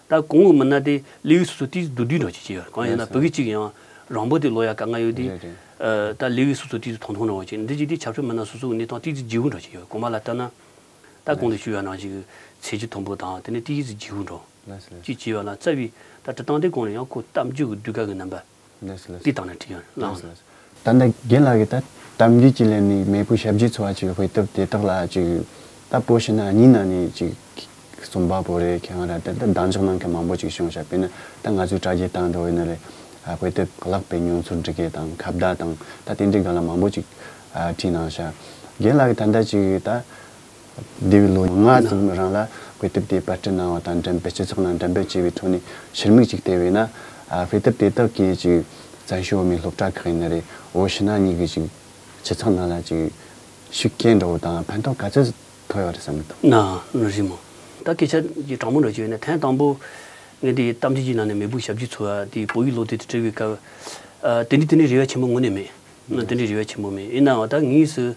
ད་གོང་གི་མི་སྣ་དེ་ལེའུ་སོ་སོ་ཏོག་ཙམ་བསྡུས་བསྡུས་འདྲ་ཅིག་བྱས་ཡོད་རེད། གང་ཡིན་ན་བོད་སྐད་ཅིག་ཡང་རང་བབས་དེ་ཀློག་ཡ་དཀའ་ངལ་ཡོད་དུས། རེད་རེད། ཨ་ད་ལེའུ་སོ་སོ་ཏོག་ཙམ་ཐུང་ཐུང་འདྲ་བོ་ཅིག་འདི་ཅིག་དེ་ཆབ་སྲིད་མི་སྣ་སོ་སོ་གི་གནས་སྟངས་ཏོག་ཙམ་ལྗིད་པོ་འདྲ་ཅིག་ཡོད། གོང་མ་ལ་ལྟ་ན། ད་གོང་དུ་ཞུས་པ་ནང་བཞིན་གྱི་ཚད་གཞི་མཐོན་པོ་དང་། དེ་ནས་ཏོག་ཙམ་ལྗིད་པོ་འདྲ་ཅིག་བྱས་པ་ལ། རྩ་བའི་ད་བྲི་སྟངས་དེ་གོང་ནས་ཡང་ཁོ་གཏམ་རྒྱུད་ཀྱི་ཟློས་གར་གྱི་རྣམ་པ། ལགས་སོ་ལགས་སོ། དེ་དང་ནི་བྲིས་ཡོད། ལགས་སོ་ལགས་སོ། ད་ལྟ་རྒན་ལགས་ཀྱིས་ད་གཏམ་རྒྱུད་ཀྱི་ལམ་ནས་མེས་པོ་ཞབས་ཀྱུ་འཚོ་བ་ཅིག་དཔེ་དེབ་དེ་དག་ལ་ཅིག་ད་བོད་ཕྱི་ནང་གཉིས་ནང་ནས་ཅིག་རྩོམ་པ་པོ་རེད། མཁས་དབང་རེད། ད་ད་གདེང་འཇོག་གནང་མཁན་མང་པོ་ཅིག་བྱུང་ཤག་དཔེར་ན་ད་ང་ཚོའི་དྲ་རྒྱའི་སྟེང་དུ་ཡིན་ན་རེད། ཨ་དཔེ་དེབ་བཀླགས་པའི་མྱོང་ཚོར་འབྲི་མཁན་དང་། ཁ་བརྡ་དང་། ད་དེ་འདྲའི་སྒང་ལ་མང་པོ་ཅིག་ཨ་བྲིས་གནང་ཤག་རྒན་ལགས་ཀྱིས་ད་ལྟ་ཅིག་ད། འདས་པའི་ལོ་ལྔ་ཙམ་རིང་ལ་དཔེ་དེབ་དེ་པར་སྐྲུན་གནང་བ་དང་འགྲེམས་སྤེལ། སྤྱི་ཚོགས་ནང་འགྲེམས་སྤེལ་བྱས་པའི་ཁྲོད་ནས་ཕྱིར་མིག་ཅིག་བལྟས་པས་ན། ཨ་དཔེ་དེབ་དེ་དག་གིས་ཅིག་བཙན་བྱོལ་བོད་མིའི་སློབ་གྲྭ་ཁག་ཡིན་ན་རེད། བོད་ཕྱི་ནང་གཉིས་ཀྱི་ཅིག་སྤྱི་ཚོགས་ནང་ལ་ཅིག་ཤུགས་རྐྱེན་འདྲ་བོ་དང་ཕན་ཐོགས་ག་ཚོད་ཐོགས་ཡོད་རེད་བསམ་གྱི་འདུག་ན་ནོར་རིམ་མོ། ད་སྐད་ཆ་ཅིག་དྲང་མོ་འདྲ་ཅིག་ཡོད་ན། ཐེངས་དང་པོ་ངས་འདི་གཏམ་རྒྱུད་ཀྱི་ནང་ནས་མེས་པོ་ཞབས་ཀྱུ་འཚོ་བ་དེ་བོད་ཡིག་ཀློག་དེབ་དེ་བྲིས་པའི་སྐབས། ཨ་དེ་འདྲའི་དེ་འདྲའི་རེ་བ་ཆེན་པོ་དངོས་གནས་མེད། དེ་འདྲའི་རེ་བ་ཆེན་པོ་མེད། ཡིན་ནའང་ད་ངས་སུ།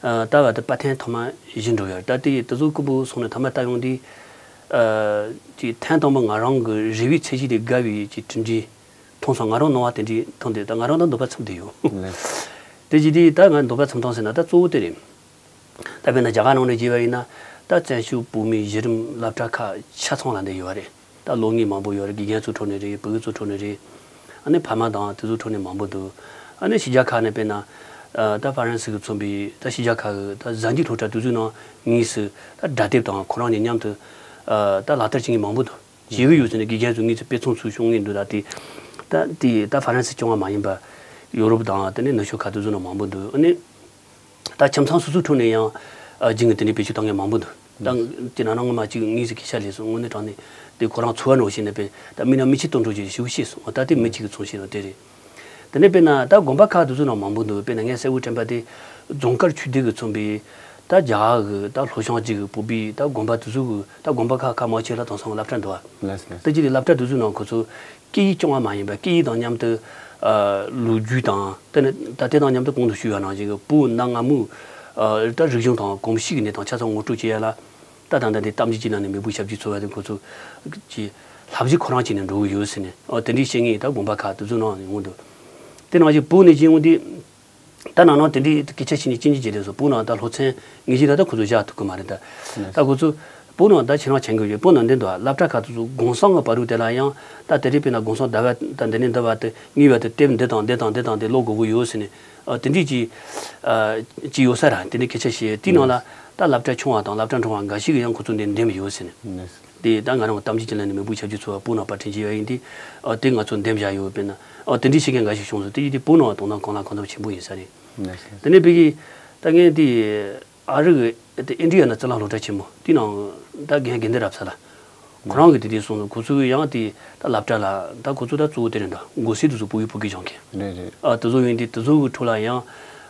ཨ་ད་བར་དུ་པར་འཐེན་ཐོག་མ་བཞི་འགྲོ་ཡོད། ད་དེ་དེ་ཚོ་ཀུན་པོ་སོང་ནས་ཐོག་མ་ལྟ་ཡོང་དུས། ཨ་ཅིག་ཐེངས་དང་པོ་ང་རང་གི་རེ་བའི་ཚད་གཞི་དེ་བརྒལ་བའི་ཅིག་གྲུབ་འབྲས་མཐོང་སོང་། ང་རང་སྣང་བ་དེ་འདྲའི་མཐོང་དུས། ད་ང་རང་ད་འདོད་པ་ཚིམ་བསྡད་ཡོད། ལགས། དེ་བྱས་དུས་ད་ང་འདོད་པ་ཚིམ་སྟངས་ཟེར་ན་ད་གཙོ་བོ་དེ་རེད། ད་དཔེར་ན་རྒྱ་གར་ནང་ནས་བརྗོད་པ་ཡིན་ན། ད་བཙན་བྱོལ་བོད་མིའི་གཞི་རིམ་སློབ་གྲྭ་ཁག་ཆ་ཚང་ལ་འདི་ཡོད་རེད། ད་ལོ་ལྔའི་མང་པོ་ཡོད་རེད། དགེ་རྒན་ཚོའི་ཁྲོད་ནས་རེད། བོད་ཡིག་ཚོའི་ཁྲོད་ནས་རེད། ཨ་ནི་ཕ་མ་དང་དེ་ཚོའི་ཁྲོད་ནས་མང་པོ་འདུག་ཨ་ནི་ཕྱི་རྒྱལ་ཁག་ནས་དཔེར་ན། ཨ་ད་ཧྥ་རན་སི་གིས་མཚོན་པའི་ད་ཕྱི་རྒྱལ་ཁག་གི་ད་གཟའ་མཇུག་སློབ་གྲྭ་དེ་ཚོའི་ནང་ངེས་སུ་ད་སྒྲ་དེབ་དང་ཁོ་རང་གཉིས་མཉམ་དུ་ཨ་ད་ལག་བསྟར་བྱེད་མཁན་མང་པོ་འདུག་བྱེད་ཀྱི་ཡོད་ཟེར་ནས་དགེ་རྒན་ཚོས་ངེས་སུ་དཔེ་མཚོན་ཚུལ་ཤོད་མཁན་འདུག་ད་དེ་ད་དེ་ད་ཧྥ་རན་སི་སྐྱོང་བ་མ་ཡིན་པ་ཡོ་རོབ་དང་དེ་ནས་ནུབ་ཕྱོགས་ཁག་དེ་ཚོའི་ནང་མང་པོ་འདུག་ཨ་ནི། ད་ཁྱིམ་ཚང་སོ་སོའི་ཁྲོད་ནས་ཡང་ཨ་རྒྱུན་གྱི་དེ་འདྲའི་བེད་སྤྱོད་བཏང་མཁན་མང་པོ་འདུག་ད་དེ་ནང་ནང་ངོ་མ་གཅིག་ངེས་སུ་སྐད་ཆ་ལས་སོང་། དངོས་གནས་དྲང་གནས་དེ་ཁོ་རང་ཚོར་བ་ནང་བཞིན་ནས་དཔེ་ད་མི་ནང་མི་ཆེ་སྟོན་གྲོགས་ཀྱི་ཞུ་ཤེས་སོང་། ད་དེ་མི་གཅིག་གིས་མཚོན་ཤེས་ནོ་དེ་རེད། དེ་ནས་དཔེར་ན་ད་དགོན་པ་ཁག་དེ་ཚོའི་ནང་མང་པོ་འདུག་དཔེར་ན་ངས་གསལ་བོ་དྲན་པ་དེ་རྫོང་དཀར་ཆོས་སྡེ་གིས་མཚོན་པའི་ད་རྒྱ་གར་གི་ད་ལྷོ་བྱང་གཅིག་གི་བོད་པའི་ད་དགོན་པ་དེ་ཚོ་གི་ད་དགོན་པ་ཁག་ཁག་མང་ཆེ་ལ་དེང་སང་སློབ་གྲྭ་འདུག་བ། ལགས་སོ། ད་ཅི་དེ་སློབ་གྲྭ་དེ་ཚོའི་ནང་ཁོ་ཚོ་སྐད་ཡིག་སྐྱོང་བ་མ་ཡིན་པ། སྐད་ཡིག་དང་མཉམ་དུ་ཨ་ལོ་རྒྱུས་དང་། དེ་ནི་ད་དེ་དང་མཉམ་དུ་གོང་དུ་ཞུས་པ་ནང་བཞིན་གྱི་བོད་གནའ་སྔ་མོའི་ཨ་ད་རིག་གཞུང་དང་གོམས་གཤིས་ཀྱི་གནས་སྟངས་ཆ་ཚང་ངོ་སྤྲོད་བྱེད་ཡ་ལ། ད་ད་ལྟ་འདི་གཏམ་རྒྱུད་ཀྱི་ནང་ནས་མེས་པོ་ཞབས་ཀྱུ་འཚོ་བ་དེ་ཁོ་ཚོ་གི་བསླབ་གཞི་ཁོ་རང་བྱས་ནས་འགྲོ་གི་ཡོད་ཟེར་ནས། ཨ་དེ་འདྲའི་བཤད་མཁན་ད་དགོན་པ་ཁག་དེ་ཚོའི་ནང་ནས་ཡོང་གི་འདུག་དེ་ནང་བཞིན་བོད་ནས་བྱས་ཡོང་དུས། ད་ནང་ནང་དེ་འདྲའི་སྐད་ཆ་བཤད་ནས་ཅི་འདྲ་བྱེད་ལས་སོ། བོད་ནང་ད་སློབ་ཚན་ངེས་ཅིག་ལ་ད་ཁོ་ཚོ་བཞག་ཐུབ་ཀྱི་མ་རེད་ད། ད་ཁོ་ཚོ་བོད་ནང་ད་ཁྱེད་རང་མཁྱེན་གྱི་ཡོད། བོད་ནང་འདི་འདུག་ཨ། སློབ་གྲྭ་ཁག་ཏུ་ཚོ་དགོང་སང་གི་བར་དུ་དེ་ལ་ཡང་ད་དེ་རིང་དཔེར་ན་དགོང་སང་ཟླ་བ་ད་འདི་ནས་འདི་བར་དུ་ངེས་པར་དུ་དེབ་འདི་དང་འདི་དང་འདི་དང་འདི་ཀློག་དགོས་ཀྱི་ཡོད་ཟེར་ནས། ཨ། དེ་འདྲའི་ཅིག་ཨ། ཅིག་ཡོད་ས་ར། དེ་འདྲའི་སྐད་ཆ་བཤད། དེའི་ནང་ལ་ད་སློབ་གྲྭ་ཆུང་བ་དང་སློབ་གྲྭ་འབྲིང་བ་འགའ་ཞིག་གིས་ཡང་ཁོ་ཚོ་འདི་འདེམས་ཡོད་ཟེར་ནས། དེ་ད་ང་རང་གི་གཏམ་རྒྱུད་ཅིག་ལ་ནི་མི་བུ་ཆབ་ཀྱི་ཚོ་བ་བོད་ནང་པར་སྐྲུན་བྱས་པ་ཡིན་ཏེ། ཨ། དེ་ང་ཚོ་འདེམས་བཞག་ཡོད། དཔེར་ན། ཨ། དེ་འདྲའི་བྱེད་མཁན་འགའ་ཞིག་བྱུང་སོང་། དེ་ཡིན་དུས་བོད་ནང་དོ་སྣང་གང་ལ་གང་འཚམ་ཆེན་པོ་ཡིན་ས་རེད། དེ་ནས་བོད་ཀྱི་ད་ངས་དེ་ཨ་རི་གི་དེ་ཨིན་ཌི་ཡ་ན་ཙི་ལ་སློབ་གྲྭ་ཆེན་མོ་དེའི་ནང་ད་རྒན་དགེ་འདུན་རབ་གསལ་ལགས། ཁོ་རང་གིས་དེ་དུས་གསུངས་སོང་། ཁོ་ཚོས་ཡང་དེ་ད་སློབ་གྲྭ་ལ་ད་ཁོ་ཚོ་ད་གཙོ་བོ་དེ་རེད་འདུག་མགོ་སེར་དེ་ཚོ་བོད་ཡིག་བོད་སྐད་སྦྱང་མཁན། རེད་རེད། ཨ། དེ་ཚོ་ཡིན་དུས་དེ་ཚོ་གི་ཁྲོད་ལ་ཡང་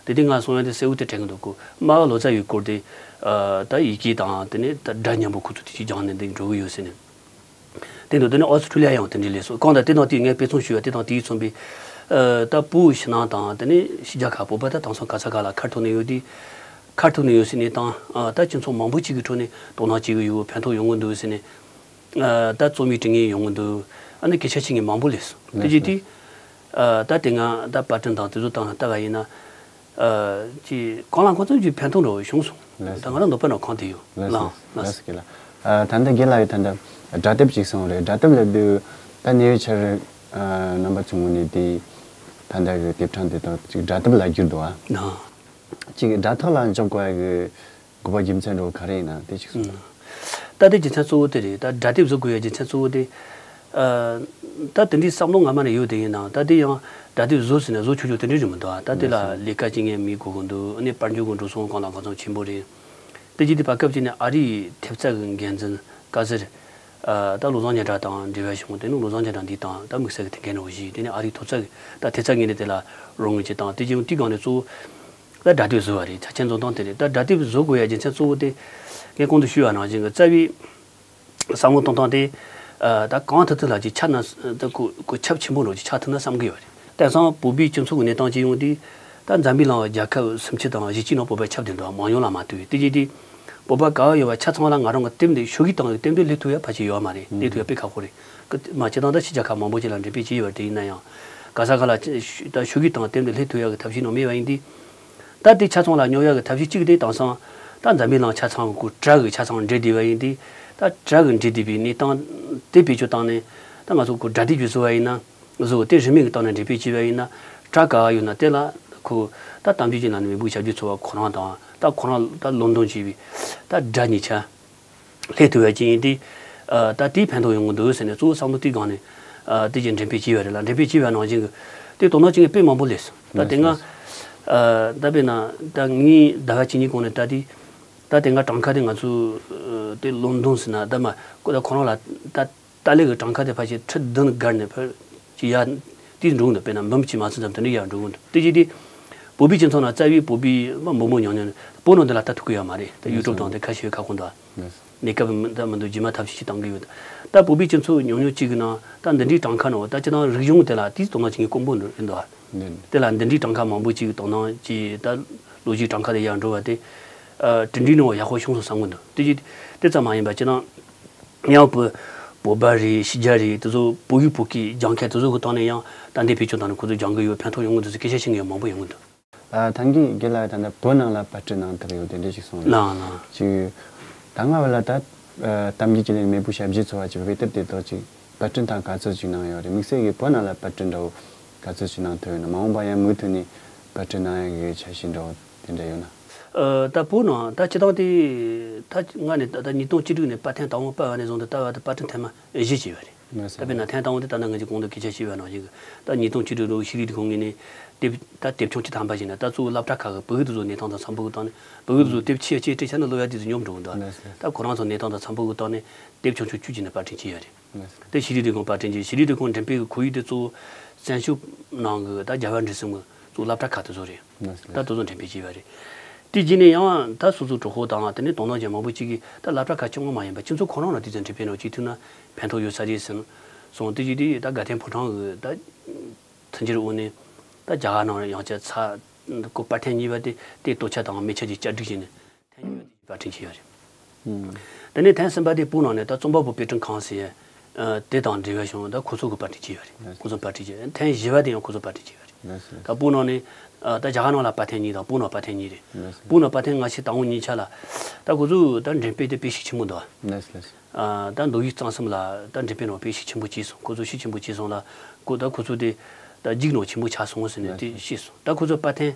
དེ་དུས་ང་སོང་ཡང་དེ་གསལ་བོ་དེ་དྲན་གི་འདུག་གོ། སྨྲ་བ་ལོ་ཙཱ་བའི་སྐོར་དེ། ཨ། ད་ཡི་གེ་དང་དེ་ནས་ད་སྒྲ་སྙན་པོ་ཁོ་ཚོ་དེ་ཅིག་སྦྱངས་ནས་འདི་འགྲོ་གི་ཡོད་ཟེར་ནས། དེ་འདུག་དེ་ནས་ཨོ་སི་ཁྲུ་ལི་ཡ་ཡང་དེ་འདྲའི་ལས་སོ། གང་ལྟར་དེ་དང་དེའི་ངས་དཔེ་མཚོན་ཞུས་པ་དེ་དང་དེའི་མཚོན་པའི། ཨ། ད་བོད་ཕྱི་ནང་དང་དེ་ནས་ཕྱི་རྒྱལ་ཁག་བོད་པ་ད་དེང་སང་ག་ས་ག་ལ་ཁ་ཐུག་ནས་ཡོད་དེ། ཁ་ཐུག་ནས་ཡོད་ཟེར་ནས་དང་། ཨ། ད་སྤྱི་ཚོགས་མང་པོ་ཅིག་གི་ཁྲོད་ནས་དོ་སྣང་བྱེད་གི་ཡོད། ཕན་ཐོགས་ཡོང་གི་འདུག་ཟེར་ནས། ཨ། ད་རྩོམ་ཡིག་འབྲི་མཁན་ཡོང་གི་འདུག་ཨ་ནི་སྐད་ཆ་བཤད་མཁན་མང་པོ་སླེབས་སོང་། དེ་རྗེས་དེ། ཨ། ད་དེ་སྔ་ད་པར་སྐྲུན་དང་དེ་ཚོ་སྟེང་ལ་ལྟ་བ་ཡིན་ན། ཨ། ཅིག་གང་ལ་གང་འཚམ་གྱི་ཕན་ཐོགས་འདྲ་བོ་བྱུང་སོང་། ལགས་སོ། ད་ང་རང་འདོད་པ་འདྲ་བོ་གང་དེ་ཡོད། ལགས་སོ། ལགས་ལགས་སོ། རྒན་ལགས། ཨ། ད་ལྟ་རྒན་ལགས་ཡོད། ད་ལྟ་སྒྲ་དེབ་ཅིག་གསུངས་རེད། སྒྲ་དེབ་ལབ་དུས་ད་ཉེ་བའི་ཆར། ཨ། རྣམ་པ་ཚོའི་ངོས་ནས་དེ་ད་ལྟ་གི་དེབ་གྲངས་དེ་དག་ཅིག་སྒྲ་དེབ་ལ་བསྒྱུར་འདུག་ཨ། ཨ། ཅིག་སྒྲ་ཐོག་ལ་འཇོག་དགོས་ཡ་གི་དགོས་པ་རྒྱུ་མཚན་འདྲ་བོ་ག་རེ་ཡིན་ན་དེ་ཅིག་གསུངས། ཨ། ད་ལྟའི་རྒྱུ་མཚན་གཙོ་བོ་དེ་རེད། ད་སྒྲ་དེབ་བཟོ་དགོས་ཡ་རྒྱུ་མཚན་གཙོ་བོ་དེ། ཨ། ད་དེ་འདྲའི་བསམ་བློ་སྔ་མ་ནས་ཡོད་དེ་ཡིན་ནའང་ད་དེ་ཡང་སྒྲ་དེབ་བཟོ་ཟེར་ནས་བཟོ་ཆོག་ཆོག་དེ་འདྲའི་རེད་མི་འདུག་ཨ། ད་དེ་ལ་ལས་ཀ་བྱེད་མཁན་མི་དགོས་ཀྱི་འདུག་ཨ་ནི་པར་འགྱུར་གྱི་འགྲོ་སོང་གང་ལ་གང་འཚམ་ཆེན་པོ་རེད། དེ་བྱས་ཏེ་བར་སྐབས་ཅིག་ནས་ཨ་རིའི་ཐེབས་རྩ་གི་འགན་འཛིན་བཀའ་ཟུར། ཨ། ད་བློ་བཟང་སྙན་གྲགས་དང་འབྲེལ་བ་བྱུང་། དེ་ནས་བློ་བཟང་སྙན་གྲགས་འདི་དང་ད་དམིགས་བསལ་གྱི་དེ་འགན་འདྲ་བོ་བཞེས། དེ་ནས་ཨ་རིའི་ཐོབ་རྩ་གི་ད་ཐེབས་རྩ་ངོས་ནས་དེ་ལ་རོགས་དངུལ་ཅིག་བཏང་། དེ་བྱས་དུས་སྒང་ནས་གཙོ་བོ། ད་སྒྲ་དེབ་བཟོ་བ་རེད། ཆ་རྐྱེན་འཛོམས་སྟངས་དེ་རེད། ད་སྒྲ་དེབ་བཟོ་དགོས་ཡ་རྒྱུ་མཚན་གཙོ་བོ་དེ། ངས་གོང་དུ་ཞུས་པ་ནང་བཞིན་གྱི་རྩ་བའི་བསམ་བློ་གཏོང་སྟངས་དེ། ཨ། ད་གང་ཐུབ་ཐུབ་ལ་ཅིག་ཆ་ན་ད་གོ་གོ་ཁྱབ་ཆེན་པོ་འགྲོ་ཅིག་ཆགས་ཐུབ་ན་བསམ་གི་ཡོད་རེད། དེང་སང་བོད་པའི་སྤྱི་ཚོགས་ཀྱི་གནས་སྟངས་ཅིག་ཡོང་དུས། ད་འཛམ་བུའི་གླིང་རྒྱལ་ཁབ་སུམ་ཅུ་དང་བཞི་བཅུ་ནང་བོད་པ་ཁྱབ་བསྡད་འདུག་མང་ཉུང་ལ་མ་ལྟོས་པའི། དེ་བྱས་དུས་བོད་པ་ག་བ་ཡོད་པ་ཆ་ཚང་ལ་ང་རང་གི་དེབ་འདི་ཤོག་གུ་བཏང་གི་དེབ་འདི་སླེབས་ཐུབ་ཡ་ཕལ་ཆེར་ཡོད་མ་རེད། སླེབས་ཐུབ་ཡ་དཔེ་ཁག་པོ་རེད། ཀི་མ་སྤྱིར་བཏང་ད་ཕྱི་རྒྱལ་ཁབ་མང་པོ་ཅིག་ལ་འགྲེམས་སྤེལ་བྱས་ཡོད་པ་དེ་ཡིན་ན་ཡང་། ག་ས་ག་ལ་ཅི་ད་ཤོག་གུ་བཏང་དེབ་འདི་སླེབས་ཐུབ་ཡ་གི་ཐབས་ཤེས་ནང་མེད་པ་ཡིན་དུས། ད་དེ་ཆ་ཚང་ལ་སྙོབ་ཡག་གི་ཐབས་ཤེས་གཅིག་དེ་དེང་སང་ད་འཛམ་བུའི་གླིང་ཆ་ཚང་གི་གོ་དྲ་གི་ཆ་ཚང་འབྲེལ་བསྡད་པ་ཡིན་དུས། ད་དྲ་གི་འབྲེལ་བསྡད་པའི་གནས་སྟངས་དེ་བེད་སྤྱོད་བཏང་ནས་ད་ང་ཚོ་གོ་སྒྲ་དེབ་ཅིག་བཟོ་བ་ཡིན་ན་བཟོ་དེ་རིན་མེད་ཀྱི་སྟེང་ནས་འབྲེལ་སྤེལ་བྱས་པ་ཡིན་ན་དྲ་ག་བ་ཡོད་ན་དེ་ལ་ཁོ་ད་གཏམ་རྒྱུད་ཀྱི་ནང་ནས་མི་བུ་ཞབས་ཀྱི་ཚོ་བ་ཁོ་རང་དང་ད་ཁོ་རང་ད་ལོན་ཌོན་བྱས་པའི་ད་དྲ་ཉིས་ཆ། སླེབས་ཐུབ་པ་ཅིག་ཡིན་དུས། ཨ། ད་དེའི་ཕན་ཐོགས་ཡོང་གི་འདུག་ཟེར་ནས་གཙོ་བོ་བསམ་བློ་དེའི་སྒང་ནས། ཨ། དེ་ཅིག་འགྲེམས་སྤེལ་བྱས་པ་རེད་ལ། འགྲེམས་སྤེལ་བྱས་པ་ནང་བཞིན་གྱི་དེ་དོ་སྣང་བྱེད་མཁན་དཔེ་མང་པོ་སླེབས་སོང་། ད་དེ་སྔ། ཨ། ད་དཔེར་ན་ད་ངས་ཟླ་བ་གཅིག་གཉིས་གོང་ནས་ད་དེ། ད་དེ་སྔ་གྲངས་ཀ་དེ་ང་ཚོ་ཨ་དེ་ལོན་ཌོན་ཟེར་ན་ད་མ་ཁོ་ད་ཁོ་རང་ལ་ད་ཏཱ་ལའི་གི་གྲངས་ཀ་དེ་ཕལ་ཆེར་ཁྲི་བདུན་བརྒལ་ནས་ཕལ་ཆེར་ཡར་དེ་འགྲོ་གི་འདུག་དཔེར་ན་འབུམ་གཅིག་མ་ཟིན་ཙམ་དེ་འདྲ་ཡར་འགྲོ་གི་འདུག་དེ་བྱས་དུས་བོད་པའི་སྤྱི་ཚོགས་ནང་རྩ་བའི་བོད་པའི་མི་འབུམ་མང་ཉུང་ཉུང་བོད་ནང་འདི་ལ་ལྟ་ཐུབ་ཀྱི་ཡོད་མ་རེད། ད་ཡུ་ཊུབ་དང་དེ་ཁ་ཤས་ཁ་ཁོང་དུ། གནས་སྐབས་མི་ད་མི་འདུག་རྗེས་མ་ཐབས་ཤེས་ཅིག་གཏང་གི་ཡོད། ད་བོད་པའི་སྤྱི་ཚོགས་ཉུང་ཉུང་གཅིག་གི་ནང་ད་འདི་འདྲའི་གྲངས་ཀ་ནང་ད་སྤྱིར་བཏང་རིག་གཞུང་དེ་ལ་དེའི་དོ་སྣང་བྱེད་མཁན་དཀོན་པོ་འདུག་ཨེ་འདུག་ཨ། དེ་ལ་འདི་འདྲའི་གྲངས་ཀ་མང་པོ་ཅིག་དོ་སྣང་ཅིག་ད་ལོ་རྒྱུས་གྲངས་ཀ་དེ་ཡར་འགྲོ་བ་དེ། ཨ། དེ་འདྲའི་ནང་ཡག་པོ་བྱུང་སོང་བསམ་གི་འདུག་དེ་ཅིག་དེ་ཙམ་མ་ཡིན་པ་སྤྱིར་བཏང་། ཡང་བོད་བོད་པ་རེད། ཕྱི་རྒྱལ་རེད། དེ་ཚོ་བོད་ཡིག་བོད་སྐད་སྦྱང་མཁན་དེ་ཚོ་གི་སྟེང་ནས་ཡང་ད་འདི་བེད་སྤྱོད་བཏང་ནས་ཁོ་ཚོ་སྦྱང་གི་ཡོད། ཕན་ཐོགས་ཡོང་གི་འདུག་ཟེར་སྐད་ཆ་བཤད་མཁན་ཡང་མང་པོ་ཡོང་གི་འདུག་ཨ། ཐང་གི་རྒན་ལགས་ད་ལྟ་བོད་ནང་ལ་པར་སྐྲུན་གནང་ཐུབ་ཡོད་དེ་འདྲ་ཞིག་གསུངས་རེད། ལགས་ལགས། ཅིག་ད་སྔ་བ་ལ་ད་ཨ་གཏམ་རྒྱུད་ཀྱི་ལས་མེས་པོ་ཞབས་རྗེས་ཚོ་བ་ཅིག་བོད་དེབ་དེ་དག་ཅིག་པར་སྐྲུན་དང་ག་ཚོད་ཅིག་གནང་ཡོད་རེད། དམིགས་བསལ་གྱི་བོད་ནང་ལ་པར་སྐྲུན་འདྲ་བོ་ག་ཚོད་ཅིག་གནང་ཐུབ་ཡོད་ན། མ་འོངས་པ་ཡང་མུ་མཐུད་ནས་པར་སྐྲུན་གནང་ཡག་གི་འཆར་གཞི་འདྲ་བོ་དེ་འདྲ་ཡོད་ན། ཨ། ད་བོད་ནང་ད་སྤྱིར་བཏང་དེ་ད་སྔ་ནས་ད་ད་ཉིས་སྟོང་བཅུ་དྲུག་ནས་པར་ཐེངས་དང་པོ་པར་བ་ནས་བཟུང་སྟེ་ད་བར་དུ་པར་སྐྲུན་ཐེངས་མ་བཞི་བྱས་པ་རེད། ལགས་སོ། ད་དཔེར་ན་ཐེངས་དང་པོ་དེ་ད་ནང་ང་ཚོས་གོང་དུ་སྐད་ཆ་བཤད་པ་ནང་བཞིན་གྱི་ད་ཉིས་སྟོང་བཅུ་དྲུག་ལོའི་ཤེས་རིག་སྡེ་ཁང་ངོས་ནས་དེབ་ད་དེབ་ཆུང་བཅུ་ཐམ་པ་ཞིག་ནས་ད་གཙོ་བོ་སློབ་གྲྭ་ཁག་གི་བོད་ཡིག་དེ་ཚོ་གནས་སྟངས་དང་འཚམ་པོ་གི་ཐོག་ནས་བོད་ཡིག་དེ་ཚོ་དེབ་ཆེ་ཆེ་སྤྲད་ཆ་ནི་སློབ་ཡ་དེ་ཚོ་ཉོབ་འགྲོ་གི་འདུག་ལགས་སོ། ད་ཁོ་རང་ཚོ་གནས་སྟངས་དང་འཚམ་པོ་གི་ཐོག་ནས་དེབ་ཆུང་ཆུང་བཅུ་ཅིག་ནས་པར་སྐྲུན་བྱས་ཡོད་རེད། ལགས་སོ། དེ་ཤེས་རིག་སྡེ་ཁང་པར་སྐྲུན་བྱས། ཤེས་རིག་སྡེ་ཁང་འགྲེམས་སྤེལ་གྱི་ཁོར་ཡུག་དེ་གཙོ་བོ་བཙན་བྱོལ་ནང་གི་ད་རྒྱལ་བ་འབྲས་སྤུངས་གི་གཙོ་བོ་སློབ་གྲྭ་ཁག་དེ་ཚོ་རེད། ལགས་སོ། ད་དེ་ཚོ་འགྲེམས་སྤེལ་བྱས་པ་རེད། དེ་རྗེས་ནས་ཡང་ད་སོ་སོའི་གྲོགས་པོ་དང་དེ་ནས་དོ་སྣང་ཅན་མང་པོ་ཅིག་གིས་ད་སློབ་གྲྭ་ཁག་གཅིག་པོ་མ་ཡིན་པར་སྤྱི་ཚོགས་ཁོ་རང་ལ་དེ་ཚོ་འགྲེམས་སྤེལ་ནང་བཅུག་ཐུབ་ན་ཕན་ཐོགས་ཡོད་ས་རེད་ཟེར་སོང་། དེ་རྗེས་དེ་ད་དགའ་ལྡན་ཕོ་བྲང་གི་ད་མཐུན་འགྱུར་འོག་ནས་ད་རྒྱ་གར་ནང་ཡང་བསྐྱར་ཚ་གོ་པར་ཐེངས་གཉིས་པ་དེ་དེ་ལྟོ་ཆས་དང་མེ་ཆ་གི་བཅར་སྒྲིག་བྱས་ནས་ཐེངས་གཉིས་པ་དེ་པར་སྐྲུན་བྱས་ཡོད་རེད། ཨུམ། དེ་ནས་ཐེངས་གསུམ་པ་དེ་བོད་ནང་ནས་ད་རྩོམ་པ་པོ་དཔེ་སྐྲུན་ཁང་ཟེར་ཡ་དེ་དང་འབྲེལ་བ་བྱུང་། ད་ཁོ་ཚོ་གིས་པར་སྐྲུན་བྱས་ཡོད་རེད། ཁོ་ཚོ་པར་སྐྲུན་བྱས། ཐེངས་བཞི་པ་དེ་ཡང་ཁོ་ཚོ་པར་སྐྲུན་བྱས་ཡོད་རེད། ལགས་སོ། ད་བོད་ནང་ནས་ཨ་ད་རྒྱ་གར་ནང་ལ་པར་ཐེན་གཉིས་དང་བོད་ནང་པར་ཐེན་གཉིས་རེད། ལགས་སོ། བོད་ནང་པར་ཐེན་སྔ་ཕྱི་དང་པོ་གཉིས་ཆ་ལ་ད་ཁོ་ཚོ་ད་འགྲེམས་སྤེལ་དེ་དཔེ་ཤུགས་ཆེན་པོ་འདུག་ལགས་སོ། ལགས་སོ། ཨ་ད་མདོ་དབུས་གཙང་གསུམ་ལ་ད་འགྲེམས་སྤེལ་ནང་དཔེ་ཤུགས་ཆེན་པོ་བྱས་སོང་། ཁོ་ཚོ་ཤུགས་ཆེན་པོ་བྱས་སོང་ལ་ཁོ་ད་ཁོ་ཚོ་དེ་ད་རྒྱུགས་ནང་ཆེན་པོ་ཆགས་སོང་ཟེར་ནས་དེ་ཤེས་སོང་། ད་ཁོ་ཚོ་པར་ཐེན་